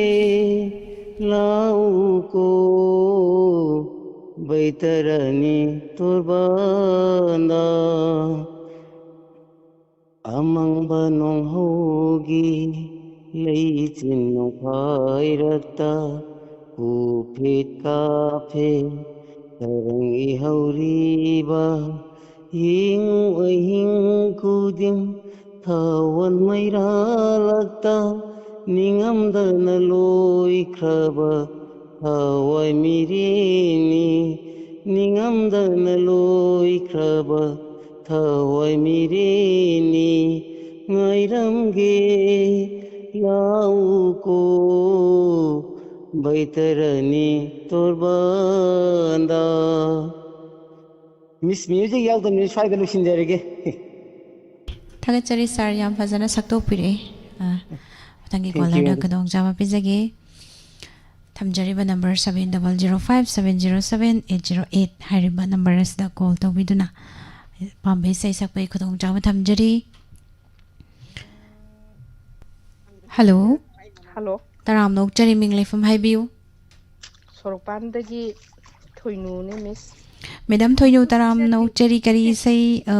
ꯂꯥꯛꯎꯀꯣ ꯕꯩꯇꯔꯅꯤ ꯇꯣꯔꯕꯥꯟꯗ꯫ ꯑꯃꯪꯕ ꯅꯣꯡꯍꯧꯒꯤ ꯂꯩꯆꯤꯟ ꯅꯣꯡꯐꯥꯏꯔꯛꯇ ꯀꯨꯐꯦꯠ ꯀꯥꯐꯦꯠ ꯇꯔꯪ ꯏꯍꯧꯔꯤꯕ ꯌꯦꯡꯉꯨ ꯑꯍꯤꯡ ꯈꯨꯗꯤꯡ ꯊꯥꯋꯟ ꯃꯩꯔꯥꯂꯛꯇ ꯅꯤꯡꯉꯝꯗꯅ ꯂꯣꯏꯈ꯭ꯔꯕ ꯊꯋꯥꯏ ꯃꯤꯔꯦꯅꯤ꯫ ꯅꯤꯡꯉꯝꯗꯅ ꯂꯣꯏꯈ꯭ꯔꯕ ꯊꯋꯥꯏ ꯃꯤꯔꯦꯅꯤ꯫ ꯉꯥꯏꯔꯝꯒꯦ ꯂꯥꯛꯎꯀꯣ ꯕꯩꯇꯔꯅꯤ ꯇꯣꯔꯕꯥꯟꯗ꯫ Miss, music ꯌꯥꯎꯗꯕꯅꯤꯅ ꯁ꯭ꯋꯥꯏꯗ ꯂꯣꯏꯁꯤꯟꯖꯔꯒꯦ꯫ ꯊꯥꯒꯠꯆꯔꯤ sir, ꯌꯥꯝ ꯐꯖꯅ ꯁꯛꯇꯣꯛꯄꯤꯔꯛꯑꯦ꯫ ꯑ, ꯃꯊꯪꯒꯤ Thank you, caller the madam꯫ ꯈꯨꯗꯣꯡꯆꯥꯕ ꯄꯤꯖꯒꯦ꯫ ꯊꯝꯖꯔꯤꯕ number seven double zero five seven zero seven eight zero eight ꯍꯥꯏꯔꯤꯕ ꯅꯝꯕꯔ ꯑꯁꯤꯗ ꯀꯣꯜ ꯇꯧꯕꯤꯗꯨꯅ ꯑꯄꯥꯝꯕ ꯏꯁꯩ ꯁꯛꯄꯒꯤ ꯈꯨꯗꯣꯡꯆꯥꯕ ꯊꯝꯖꯔꯤ꯫ ꯍꯜꯂꯣ꯫ ꯍꯜꯂꯣ꯫ ꯇꯔꯥꯝꯅ ꯑꯣꯛꯆꯔꯤ, ꯃꯤꯡ ꯂꯩꯐꯝ ꯍꯥꯏꯕꯤꯌꯨ꯫ ꯁꯣꯔꯣꯛꯄꯥꯟꯗꯒꯤ ꯊꯣꯏꯅꯨꯅꯦ, ꯃꯤꯁ꯫ ꯃꯦꯗꯥꯝ ꯊꯣꯏꯅꯨ, ꯇꯔꯥꯝꯅ ꯑꯣꯛꯆꯔꯤ, ꯀꯔꯤ ꯏꯁꯩ, ꯑ,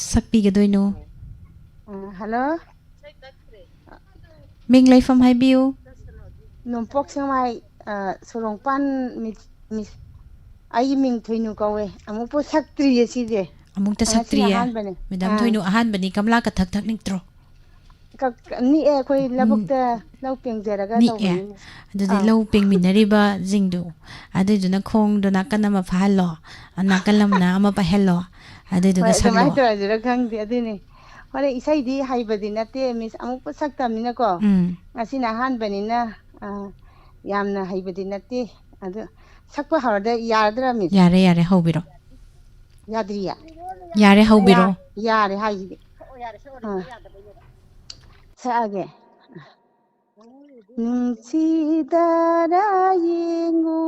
ꯁꯛꯄꯤꯒꯗꯣꯏꯅꯣ? ꯑ, ꯍꯜꯂꯣ꯫ ꯃꯤꯡ ꯂꯩꯐꯝ ꯍꯥꯏꯕꯤꯌꯨ꯫ ꯅꯣꯡꯄꯣꯛ ꯁꯦꯛꯃꯥꯏ, ꯑ, ꯁꯣꯔꯣꯡꯄꯥꯟ ꯃꯤ-, ꯃꯤ-, ꯑꯩꯒꯤ ꯃꯤꯡ ꯊꯣꯏꯅꯨ ꯀꯧꯋꯦ꯫ ꯑꯃꯨꯛꯄꯨ ꯁꯛꯇ꯭ꯔꯤꯌꯦ ꯁꯤꯁꯦ꯫ ꯑꯃꯨꯛꯇ ꯉꯁꯤꯅ ꯁꯛꯇ꯭ꯔꯤꯌꯦ? ꯑꯍꯥꯟꯕꯅꯦ꯫ ꯃꯦꯗꯥꯝ ꯑꯥ꯫ ꯊꯣꯏꯅꯨ ꯑꯍꯥꯟꯕꯅꯤ, ꯒꯝꯂꯥ ꯀꯊꯛ ꯊꯛꯅꯤꯡꯗ꯭ꯔꯣ? ꯀꯛ-, ꯅꯤꯛꯑꯦ, ꯑꯩꯈꯣꯏ ꯎꯝ꯫ ꯂꯧꯕꯨꯛꯇ ꯂꯧ ꯄꯦꯡꯖꯔꯒ ꯅꯤꯛꯑꯦ? ꯇꯧꯕꯅꯤꯅꯦ꯫ ꯑꯗꯨꯗꯤ ꯑꯥ꯫ ꯂꯧ ꯄꯦꯡꯃꯤꯟꯅꯔꯤꯕꯁꯤꯡꯗꯨ, ꯑꯗꯨꯏꯗꯨꯅ ꯈꯣꯡꯗꯣ ꯅꯥꯀꯟ ꯑꯃ ꯐꯥꯍꯜꯂꯣ, ꯅꯥꯀꯟ ꯑꯃꯅ ꯑꯃ ꯄꯥꯏꯍꯜꯂꯣ, ꯑꯗꯨꯏꯗꯨꯒ ꯍꯣꯏ, ꯁꯛꯂꯣ꯫ ꯑꯗꯨꯃꯥꯏꯅ ꯇꯧꯔꯁꯤꯔ ꯈꯪꯗꯦ꯫ ꯑꯗꯨꯅꯤ꯫ ꯍꯣꯔꯦꯟ ꯏꯁꯩꯗꯤ ꯍꯩꯕꯗꯤ ꯅꯠꯇꯦ, ꯃꯤꯁ, ꯑꯃꯨꯛꯄꯨ ꯁꯛꯇꯕꯅꯤꯅꯀꯣ꯫ ꯎꯝ꯫ ꯉꯁꯤꯅ ꯑꯍꯥꯟꯕꯅꯤꯅ, ꯑꯥ, ꯌꯥꯝꯅ ꯍꯩꯕꯗꯤ ꯅꯠꯇꯦ꯫ ꯑꯗꯨ ꯁꯛꯄ ꯍꯧꯔꯗꯤ ꯌꯥꯔꯗ꯭ꯔꯥ, ꯃꯤꯁ? ꯌꯥꯔꯦ, ꯌꯥꯔꯦ, ꯍꯧꯕꯤꯔꯣ꯫ ꯌꯥꯗ꯭ꯔꯤꯌꯦ? ꯌꯥꯔꯦ, ꯍꯧꯕꯤꯔꯣ꯫ ꯌꯥ-, ꯌꯥꯔꯦ ꯍꯥꯏꯁꯤꯗꯤ꯫ ꯑꯥ꯫ ꯁꯛꯑꯒꯦ꯫ ꯅꯨꯡꯁꯤꯗꯔꯥ ꯌꯦꯡꯉꯨ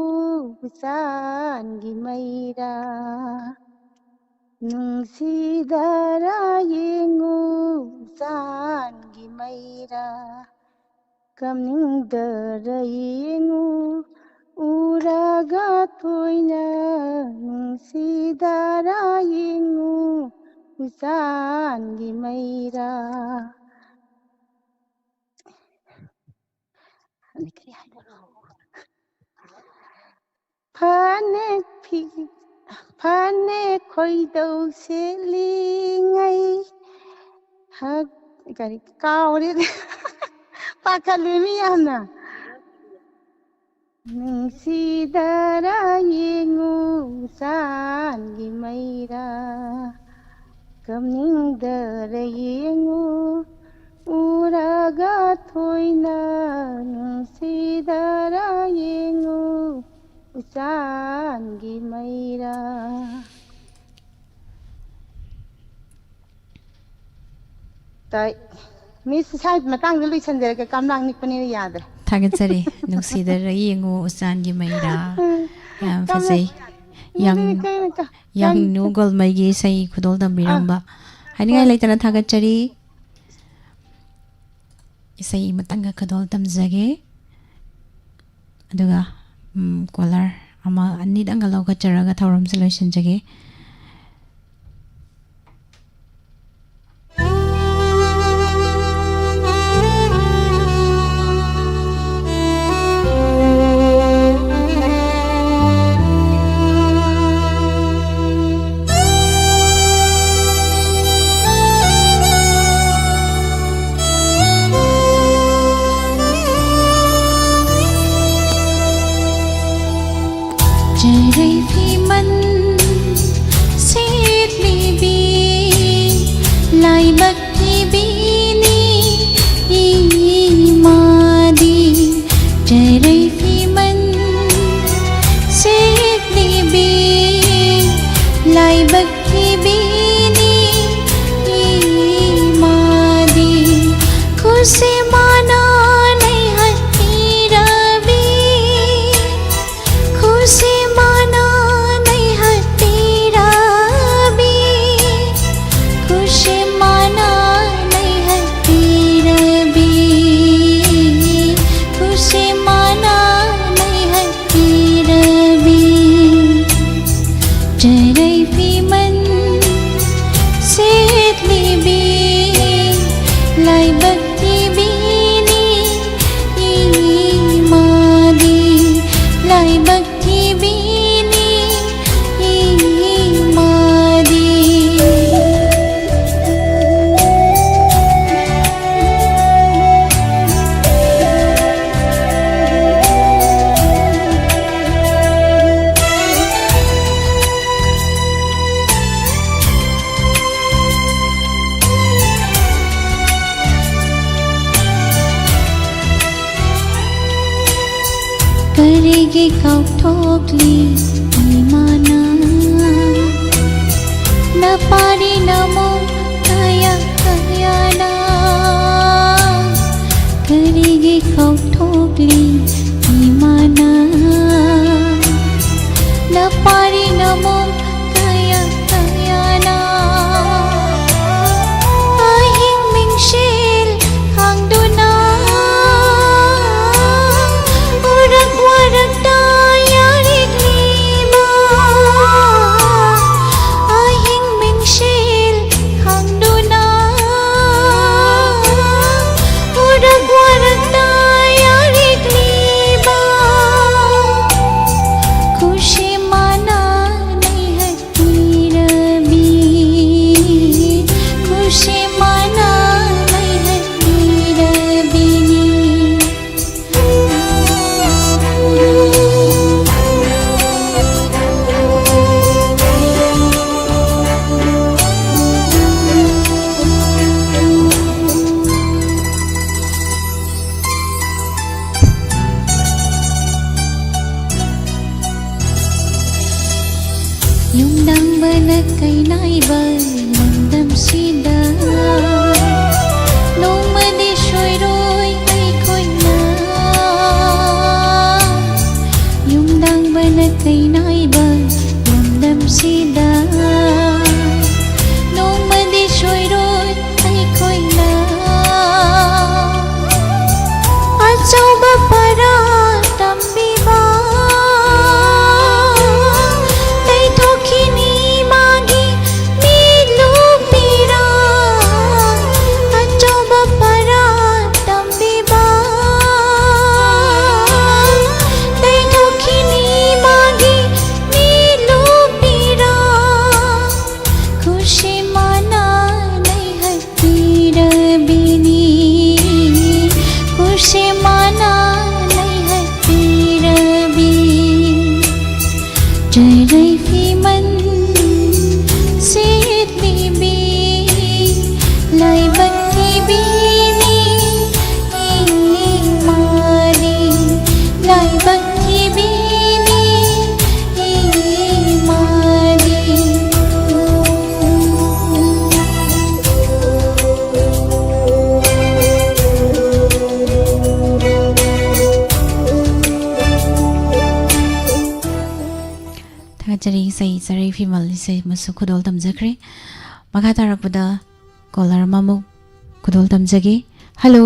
ꯎꯆꯥꯟꯒꯤ ꯃꯩꯔꯥ, ꯅꯨꯡꯁꯤꯗꯔꯥ ꯌꯦꯡꯉꯨ ꯎꯆꯥꯟꯒꯤ ꯃꯩꯔꯥ, ꯀꯝꯅꯤꯡꯗꯔ ꯌꯦꯡꯉꯨ ꯎꯔꯒ ꯊꯣꯏꯅ, ꯅꯨꯡꯁꯤꯗꯔ ꯌꯦꯡꯉꯨ ꯎꯆꯥꯟꯒꯤ ꯃꯩꯔꯥ꯫ ꯐꯅꯦꯛ ꯐꯤ, ꯐꯅꯦꯛ ꯈꯣꯏꯗꯧ ꯁꯦꯠꯂꯤꯉꯩ, ꯍꯛ-, ꯀꯔꯤ, ꯀꯥꯎꯔꯦ꯫ ꯄꯥꯈꯠꯂꯦ ꯃꯤ ꯌꯥꯝꯅ꯫ ꯅꯨꯡꯁꯤꯗꯔ ꯌꯦꯡꯉꯨ ꯎꯆꯥꯟꯒꯤ ꯃꯩꯔꯥ, ꯀꯝꯅꯤꯡꯗꯔ ꯌꯦꯡꯉꯨ ꯎꯔꯒ ꯊꯣꯏꯅ, ꯅꯨꯡꯁꯤꯗꯔ ꯌꯦꯡꯉꯨ ꯎꯆꯥꯟꯒꯤ ꯃꯩꯔꯥ꯫ ꯇꯥꯏ꯫ ꯃꯤꯁ, ꯏꯁꯥꯒꯤ ꯃꯇꯥꯡꯗ ꯂꯣꯏꯁꯟꯖꯔꯒꯦ, ꯀꯝꯂꯥꯡ ꯅꯤꯛꯄꯅꯤꯅ ꯌꯥꯗ꯭ꯔꯦ꯫ ꯊꯥꯒꯠꯆꯔꯤ꯫ ꯅꯨꯡꯁꯤꯗꯔ ꯌꯦꯡꯉꯨ ꯎꯆꯥꯟꯒꯤ ꯃꯩꯔꯥ꯫ ꯌꯥꯝ ꯐꯖꯩ꯫ ꯌꯥꯡ- ꯌꯥꯡꯅꯨ ꯒꯣꯜꯃꯩꯒꯤ ꯏꯁꯩ ꯈꯨꯗꯣꯜ ꯇꯝꯕꯤꯔꯝꯕ꯫ ꯍꯥꯏꯅꯤꯡꯉꯥꯏ ꯂꯩꯇꯅ ꯊꯥꯒꯠꯆꯔꯤ꯫ ꯏꯁꯩ ꯑꯃꯇꯪꯒ ꯈꯨꯗꯣꯜ ꯇꯝꯖꯒꯦ꯫ ꯑꯗꯨꯒ ꯀꯣꯂꯔ ꯑꯃ ꯑꯅꯤꯗꯪꯒ ꯂꯧꯈꯠꯆꯔꯒ ꯊꯧꯔꯝꯁꯦ ꯂꯣꯏꯁꯤꯟꯖꯒꯦ꯫ ꯆꯔꯩ ꯐꯤꯃꯟ ꯁꯦꯠꯂꯤꯕꯤ ꯂꯥꯏꯕꯛ ꯊꯤꯕꯤꯅꯤ ꯏꯃꯥꯗꯤ꯫ ꯆꯔꯩ ꯐꯤꯃꯟ ꯁꯦꯠꯂꯤꯕꯤ ꯂꯥꯏꯕꯛ ꯊꯤꯕꯤꯅꯤ ꯏꯃꯥꯗꯤ꯫ ꯈꯨꯠꯁꯦ ꯃꯥꯅ ꯅꯩꯍꯠꯄꯤꯔꯕꯤ ꯈꯨꯠꯁꯦ ꯃꯥꯅ ꯅꯩꯍꯠꯄꯤꯔꯕꯤ ꯈꯨꯠꯁꯦ ꯃꯥꯅ ꯅꯩꯍꯠꯄꯤꯔꯕꯤ ꯈꯨꯠꯁꯦ ꯃꯥꯅ ꯅꯩꯍꯠꯄꯤꯔꯕꯤ ꯆꯔꯩ ꯐꯤꯃꯟ ꯁꯦꯠꯂꯤꯕꯤ ꯂꯥꯏꯕꯛ ꯊꯤꯕꯤꯅꯤ ꯏꯃꯥꯗꯤ ꯂꯥꯏꯕꯛ ꯊꯤꯕꯤꯅꯤ ꯏꯃꯥꯗꯤ꯫ ꯀꯔꯤꯒꯤ ꯀꯥꯎꯊꯣꯛꯂꯤ ꯏꯃꯥꯅ ꯅꯄꯥꯔꯤ ꯅꯃꯣ ꯀꯌꯥ ꯀꯌꯥꯅ ꯀꯔꯤꯒꯤ ꯒꯤ ꯀꯧꯊꯣꯛꯂꯤ ꯏꯃꯥꯅ꯫ ꯅꯄꯥꯔꯤ ꯅꯃꯣꯝ ꯀꯌꯥ ꯀꯌꯥꯅ ꯑꯍꯤꯡ ꯃꯤꯡꯁꯦꯜ ꯈꯥꯡꯗꯨꯅ ꯎꯔꯛ ꯋꯥꯔꯛꯇ ꯌꯥꯔꯤꯛꯂꯤꯕ ꯑꯍꯤꯡ ꯃꯤꯡꯁꯦꯜ ꯈꯥꯡꯗꯨꯅ ꯎꯔꯛ ꯋꯥꯔꯛꯇ ꯌꯥꯔꯤꯛꯂꯤꯕ ꯈꯨꯁꯦꯝ ꯃꯥꯅ ꯂꯩꯍꯠꯄꯤꯔꯕꯤ, ꯈꯨꯁꯦꯝ ꯃꯥꯅ ꯂꯩꯍꯠꯄꯤꯔꯕꯤꯅꯤ꯫ ꯌꯨꯝꯗꯪꯕꯅ ꯀꯩꯅꯥꯏꯕ ꯂꯝꯗꯝꯁꯤꯗ ꯅꯣꯡꯃꯗꯤ ꯁꯣꯏꯔꯣꯏ ꯑꯩꯈꯣꯏꯅ꯫ ꯌꯨꯝꯗꯪꯕꯅ ꯀꯩꯅꯥꯏꯕ ꯂꯝꯗꯝꯁꯤꯗ ꯅꯣꯡꯃꯗꯤ ꯁꯣꯏꯔꯣꯏ ꯑꯩꯈꯣꯏꯅ ꯑꯆꯧꯕ ꯄꯔꯥ ꯇꯝꯕꯤꯕ ꯂꯩꯊꯣꯛꯈꯤꯅꯤ ꯃꯥꯒꯤ ꯃꯤꯠꯂꯨꯄꯤꯔꯥ꯫ ꯆꯔꯩ ꯏꯁꯩ, ꯆꯔꯩ ꯐꯤꯃꯜ ꯏꯁꯩ ꯑꯃꯁꯨ ꯈꯨꯗꯣꯜ ꯇꯝꯖꯈ꯭ꯔꯦ꯫ ꯃꯈꯥ ꯇꯥꯔꯛꯄꯗ caller ꯑꯃꯃꯨꯛ ꯈꯨꯗꯣꯜ ꯇꯝꯖꯒꯦ꯫ Hello꯫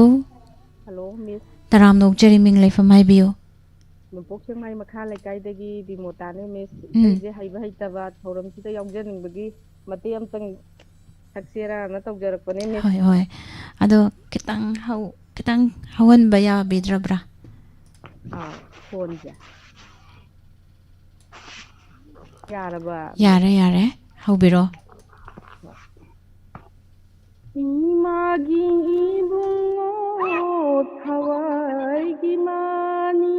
Hello, Miss꯫ ꯇꯔꯥꯝꯅ ꯑꯣꯛꯆꯔꯤ, ꯃꯤꯡ ꯂꯩꯐꯝ ꯍꯥꯏꯕꯤꯌꯨ꯫ ꯅꯣꯡꯄꯣꯛ ꯁꯦꯛꯃꯥꯏ ꯃꯈꯥ ꯂꯩꯀꯥꯏꯗꯒꯤ ꯕꯤꯃꯣꯇꯥꯅꯦ, Miss꯫ ꯎꯝ꯫ ꯏꯁꯩꯁꯦ ꯍꯩꯕ ꯍꯩꯇꯕ ꯊꯧꯔꯝꯁꯤꯗ ꯌꯥꯎꯖꯅꯤꯡꯕꯒꯤ ꯃꯇꯦꯛ ꯑꯃꯇꯪ ꯁꯛꯁꯦꯔꯥꯅ ꯇꯧꯖꯔꯛꯄꯅꯦ, Miss꯫ ꯍꯣꯏ, ꯍꯣꯏ꯫ ꯑꯗꯣ ꯈꯤꯇꯪ ꯍꯧ-, ꯈꯤꯇꯪ ꯍꯧꯍꯟꯕ ꯌꯥꯕꯤꯗ꯭ꯔꯕ꯭ꯔꯥ? ꯑꯥ, ꯈꯣꯟꯁꯦ꯫ ꯌꯥꯔꯕ? ꯌꯥꯔꯦ, ꯌꯥꯔꯦ꯫ ꯍꯧꯕꯤꯔꯣ꯫ ꯏꯃꯥꯒꯤ ꯏꯕꯨꯡꯉꯣ ꯊꯋꯥꯏꯒꯤ ꯃꯥꯅꯤ,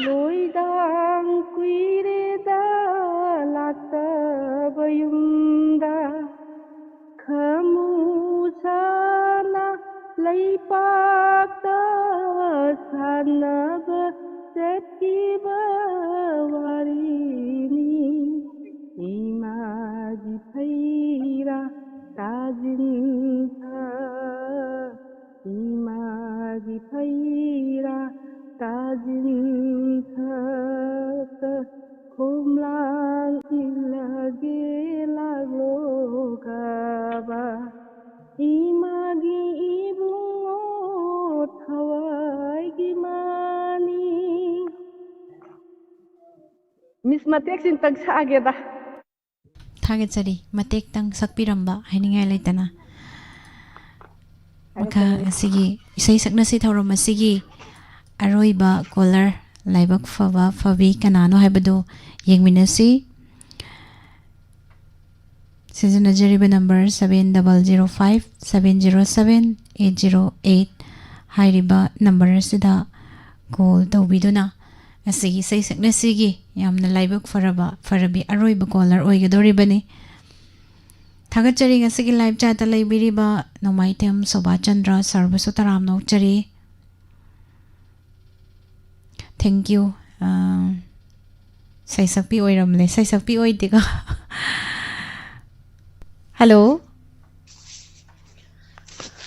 ꯂꯣꯏꯗꯥꯡ ꯀꯨꯏꯔꯦꯗ ꯂꯥꯛꯇꯕ ꯌꯨꯝꯗ꯫ ꯈꯃꯨ ꯁꯥꯅ ꯂꯩꯄꯥꯛꯇ ꯁꯥꯟꯅꯕ ꯆꯠꯈꯤꯕ ꯋꯥꯔꯤꯅꯤ꯫ ꯏꯃꯥꯒꯤ ꯐꯩꯔꯥ ꯇꯥꯖꯤꯟꯊ, ꯏꯃꯥꯒꯤ ꯐꯩꯔꯥ ꯇꯥꯖꯤꯟꯊ꯫ ꯈꯣꯝꯂꯥꯡ ꯏꯜꯂꯒꯦ ꯂꯥꯛꯂꯣ ꯀꯥꯕ, ꯏꯃꯥꯒꯤ ꯏꯕꯨꯡꯉꯣ ꯊꯋꯥꯏꯒꯤ ꯃꯥꯅꯤ꯫ Miss, ꯃꯇꯦꯛꯁꯤꯝꯇꯪ ꯁꯛꯑꯒꯦꯗ꯫ ꯊꯥꯒꯠꯆꯔꯤ, ꯃꯇꯦꯛꯇꯪ ꯁꯛꯄꯤꯔꯝꯕ ꯍꯥꯏꯅꯤꯡꯉꯥꯏ ꯂꯩꯇꯅ꯫ ꯃꯈꯥ ꯊꯥꯒꯠꯆꯔꯤ꯫ ꯑꯁꯤꯒꯤ ꯏꯁꯩ ꯁꯛꯅꯁꯤ ꯊꯧꯔꯝ ꯑꯁꯤꯒꯤ ꯑꯔꯣꯏꯕ caller, ꯂꯥꯏꯕꯛ ꯐꯕ ꯐꯕꯤ ꯀꯅꯥꯅꯣ ꯍꯥꯏꯕꯗꯨ ꯌꯦꯡꯃꯤꯟꯅꯁꯤ꯫ ꯁꯤꯖꯤꯟꯅꯖꯔꯤꯕ number seven double zero five seven zero seven eight zero eight ꯍꯥꯏꯔꯤꯕ number ꯑꯁꯤꯗ call ꯇꯧꯕꯤꯗꯨꯅ ꯉꯁꯤꯒꯤ ꯏꯁꯩ ꯁꯛꯅꯁꯤꯒꯤ ꯌꯥꯝꯅ ꯂꯥꯏꯕꯛ ꯐꯔꯕ, ꯐꯔꯕꯤ ꯑꯔꯣꯏꯕ caller ꯑꯣꯏꯒꯗꯧꯔꯤꯕꯅꯤ꯫ ꯊꯥꯒꯠꯆꯔꯤ ꯉꯁꯤꯒꯤ live chatꯇ ꯂꯩꯕꯤꯔꯤꯕ ꯅꯣꯡꯃꯥꯏꯊꯦꯝ ꯁꯣꯚꯥꯆꯟꯗ꯭ꯔ sirꯕꯨꯁꯨ ꯇꯔꯥꯝꯅ ꯑꯣꯛꯆꯔꯤ꯫ Thank you꯫ ꯑ, ꯁꯩꯁꯛꯄꯤ ꯑꯣꯏꯔꯝꯂꯦ, ꯁꯩꯁꯛꯄꯤ ꯑꯣꯏꯗꯦꯀꯣ꯫ Hello꯫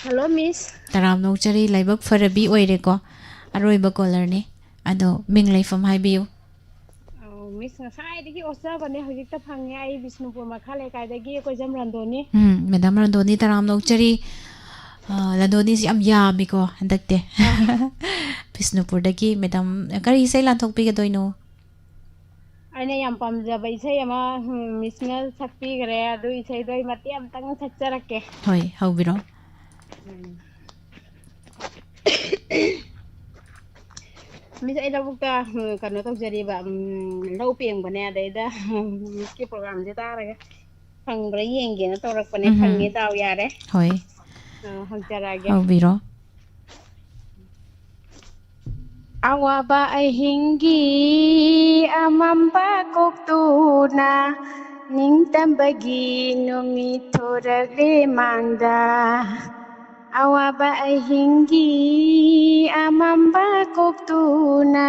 Hello, Miss꯫ ꯇꯔꯥꯝꯅ ꯑꯣꯛꯆꯔꯤ, ꯂꯥꯏꯕꯛ ꯐꯔꯕꯤ ꯑꯣꯏꯔꯦꯀꯣ꯫ ꯑꯔꯣꯏꯕ callerꯅꯤ꯫ ꯑꯗꯣ ꯃꯤꯡ ꯂꯩꯐꯝ ꯍꯥꯏꯕꯤꯌꯨ꯫ ꯑꯧ, ꯃꯤꯁ, ꯉꯁꯥꯏꯗꯒꯤ ꯑꯣꯠꯆꯕꯅꯦ, ꯍꯧꯖꯤꯛꯇ ꯐꯪꯉꯦ꯫ ꯑꯩ ꯕꯤꯁꯅꯨꯄꯨꯔ ꯃꯈꯥ ꯂꯩꯀꯥꯏꯗꯒꯤ ꯀꯣꯏꯖꯝ ꯔꯟꯗꯣꯅꯤ꯫ ꯎꯝ, ꯃꯦꯗꯥꯝ ꯔꯟꯗꯣꯅꯤ, ꯇꯔꯥꯝꯅ ꯑꯣꯛꯆꯔꯤ꯫ ꯑ, ꯔꯟꯗꯣꯅꯤꯁꯤ ꯌꯥꯝ ꯌꯥꯝꯃꯤꯀꯣ ꯍꯟꯗꯛꯇꯤ꯫ ꯕꯤꯁꯅꯨꯄꯨꯔꯗꯒꯤ꯫ ꯃꯦꯗꯥꯝ, ꯀꯔꯤ ꯏꯁꯩ ꯂꯥꯟꯊꯣꯛꯄꯤꯒꯗꯣꯏꯅꯣ? ꯑꯩꯅ ꯌꯥꯝ ꯄꯥꯝꯖꯕ ꯏꯁꯩ ꯑꯃ, ꯎꯝ, ꯃꯤꯁꯅ ꯁꯛꯄꯤꯈ꯭ꯔꯦ꯫ ꯑꯗꯨ ꯏꯁꯩꯗꯣ ꯑꯩ ꯃꯇꯦꯛ ꯑꯃꯇꯪ ꯁꯛꯆꯔꯛꯀꯦ꯫ ꯍꯣꯏ, ꯍꯧꯕꯤꯔꯣ꯫ ꯃꯤꯁ, ꯑꯩ ꯂꯧꯕꯨꯛꯇ, ꯎꯝ, ꯀꯩꯅꯣ ꯇꯧꯖꯔꯤꯕ, ꯎꯝ, ꯂꯧ ꯄꯦꯡꯕꯅꯦ꯫ ꯑꯗꯩꯗ, ꯎꯝ, ꯃꯤꯁꯀꯤ ꯄ꯭ꯔꯣꯒꯥꯝꯁꯦ ꯇꯥꯔꯒ ꯐꯪꯕ꯭ꯔꯥ ꯌꯦꯡꯒꯦꯅ ꯇꯧꯔꯛꯄꯅꯦ꯫ ꯎꯝꯍꯨꯝ꯫ ꯐꯪꯉꯦ, ꯗꯥꯎ ꯌꯥꯔꯦ꯫ ꯍꯣꯏ, ꯑ, ꯍꯪꯖꯔꯛꯑꯒꯦ꯫ ꯍꯧꯕꯤꯔꯣ꯫ ꯑꯋꯥꯕ ꯑꯍꯤꯡꯒꯤ ꯑꯃꯝꯕ ꯀꯣꯛꯇꯨꯅ ꯅꯤꯡꯇꯝꯕꯒꯤ ꯅꯨꯃꯤꯠ ꯊꯣꯔꯛꯂꯦ ꯃꯥꯡꯗ꯫ ꯑꯋꯥꯕ ꯑꯍꯤꯡꯒꯤ ꯑꯃꯝꯕ ꯀꯣꯛꯇꯨꯅ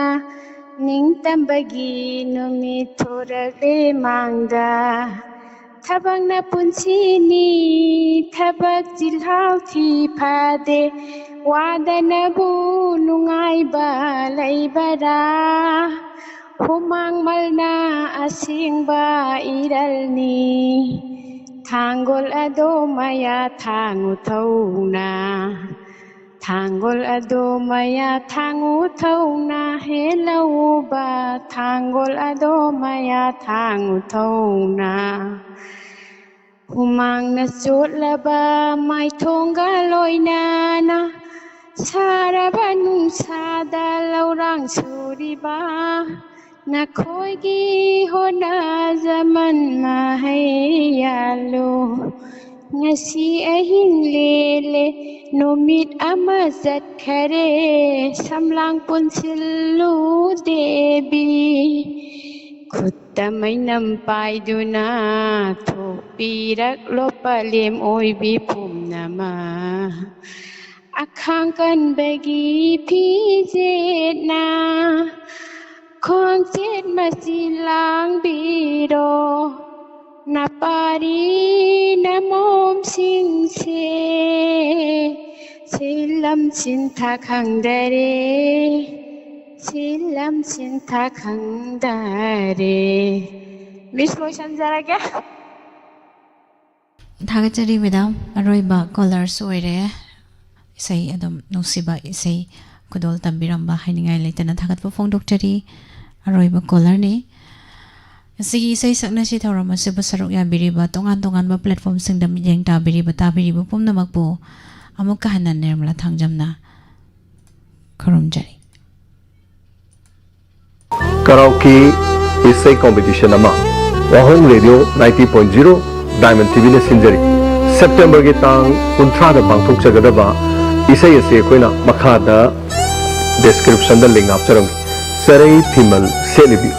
ꯅꯤꯡꯇꯝꯕꯒꯤ ꯅꯨꯃꯤꯠ ꯊꯣꯔꯛꯂꯦ ꯃꯥꯡꯗ꯫ ꯊꯕꯛꯅ ꯄꯨꯟꯁꯤꯅꯤ, ꯊꯕꯛ ꯆꯤꯜꯍꯥꯎ ꯊꯤ ꯐꯗꯦ, ꯋꯥꯗꯅꯕꯨ ꯅꯨꯡꯉꯥꯏꯕ ꯂꯩꯕꯔꯥ? ꯍꯨꯃꯥꯡ ꯃꯜꯅ ꯑꯁꯦꯡꯕ ꯏꯔꯜꯅꯤ, ꯊꯥꯡꯒꯣꯜ ꯑꯗꯣ ꯃꯌꯥ ꯊꯥꯡꯉꯨ ꯊꯧꯅ꯫ ꯊꯥꯡꯒꯣꯜ ꯑꯗꯣ ꯃꯌꯥ ꯊꯥꯡꯉꯨ ꯊꯧꯅ, ꯍꯦꯜꯂꯧꯕ ꯊꯥꯡꯒꯣꯜ ꯑꯗꯣ ꯃꯌꯥ ꯊꯥꯡꯉꯨ ꯊꯧꯅ꯫ ꯍꯨꯃꯥꯡꯅ ꯆꯣꯠꯂꯕ ꯃꯥꯏꯊꯣꯡꯒ ꯂꯣꯏꯅꯅ ꯁꯥꯔꯕ ꯅꯨꯡꯁꯥꯗ ꯂꯧꯔꯥꯡ ꯁꯨꯔꯤꯕ ꯅꯈꯣꯏꯒꯤ ꯍꯣꯠꯅꯖꯃꯟ ꯃꯍꯩ ꯌꯥꯜꯂꯨ꯫ ꯉꯁꯤ ꯑꯍꯤꯡ ꯂꯦꯜꯂꯦ, ꯅꯨꯃꯤꯠ ꯑꯃ ꯆꯠꯈꯔꯦ, ꯁꯝꯂꯥꯡ ꯄꯨꯟꯁꯤꯜꯂꯨ ꯗꯦꯕꯤ꯫ ꯈꯨꯠꯇ ꯃꯩꯅꯝ ꯄꯥꯏꯗꯨꯅ ꯊꯣꯛꯄꯤꯔꯛꯂꯣ ꯄꯂꯦꯝ ꯑꯣꯏꯕꯤ ꯄꯨꯝꯅꯃꯛ꯫ ꯑꯈꯥꯡ ꯀꯟꯕꯒꯤ ꯐꯤꯖꯦꯠꯅ ꯈ꯭ꯋꯥꯡꯆꯦꯠ ꯃꯆꯤ ꯂꯥꯡꯕꯤꯔꯣ꯫ ꯅꯄꯥꯔꯤ ꯅꯃꯣꯝꯁꯤꯡꯁꯦ ꯁꯤꯜꯂꯝ ꯁꯤꯟꯊꯥ ꯈꯪꯗꯔꯦ꯫ ꯁꯤꯜꯂꯝ ꯁꯤꯟꯊꯥ ꯈꯪꯗꯔꯦ꯫ ꯃꯤꯁ, ꯂꯣꯏꯁꯟꯖꯔꯒꯦ꯫ ꯊꯥꯒꯠꯆꯔꯤ ꯃꯦꯗꯥꯝ꯫ ꯑꯔꯣꯏꯕ ꯀꯣꯂꯔꯁꯨ ꯑꯣꯏꯔꯦ꯫ ꯏꯁꯩ ꯑꯗꯨꯝ ꯅꯨꯡꯁꯤꯕ ꯏꯁꯩ ꯈꯨꯗꯣꯜ ꯇꯝꯕꯤꯔꯝꯕ ꯍꯥꯏꯅꯤꯡꯉꯥꯏ ꯂꯩꯇꯅ ꯊꯥꯒꯠꯄ ꯐꯣꯡꯗꯣꯛꯆꯔꯤ꯫ ꯑꯔꯣꯏꯕ ꯀꯣꯂꯔꯅꯤ꯫ ꯉꯁꯤꯒꯤ ꯏꯁꯩ ꯁꯛꯅꯁꯤ ꯊꯧꯔꯝ ꯑꯁꯤꯕꯨ ꯁꯔꯨꯛ ꯌꯥꯕꯤꯔꯤꯕ, ꯇꯣꯉꯥꯟ ꯇꯣꯉꯥꯟꯕ ꯄ꯭ꯂꯦꯠꯐꯣꯝꯁꯤꯡꯗ ꯃꯤꯠꯌꯦꯡ ꯇꯥꯕꯤꯔꯤꯕ, ꯇꯥꯕꯤꯔꯤꯕ ꯄꯨꯝꯅꯃꯛꯄꯨ ꯑꯃꯨꯛꯀ ꯍꯟꯅ ꯅꯤꯔꯃꯂꯥ ꯊꯥꯡꯖꯝꯅ ꯈꯨꯔꯨꯝꯖꯔꯤ꯫ ꯀꯔꯥꯎꯀꯤ ꯏꯁꯩ ꯀꯣꯝꯄꯤꯇꯤꯁꯟ ꯑꯃ ꯋꯥꯍꯣꯡ radio ninety point zero Diamond ꯇꯤꯚꯤꯅ ꯁꯤꯟꯖꯔꯤ꯫ ꯁꯦꯞꯇꯦꯝꯕꯔꯒꯤ ꯇꯥꯡ ꯀꯨꯟꯊ꯭ꯔꯥꯗ ꯄꯥꯡꯊꯣꯛꯆꯒꯗꯕ ꯏꯁꯩ ꯑꯁꯤ ꯑꯩꯈꯣꯏꯅ ꯃꯈꯥꯗ ꯗꯦꯁꯀ꯭ꯔꯤꯞꯁꯟꯗ ꯂꯤꯡ ꯍꯥꯞꯆꯔꯝꯒꯦ꯫ ꯆꯔꯩ ꯐꯤꯃꯜ ꯁꯦꯠꯂꯤꯕꯤ꯫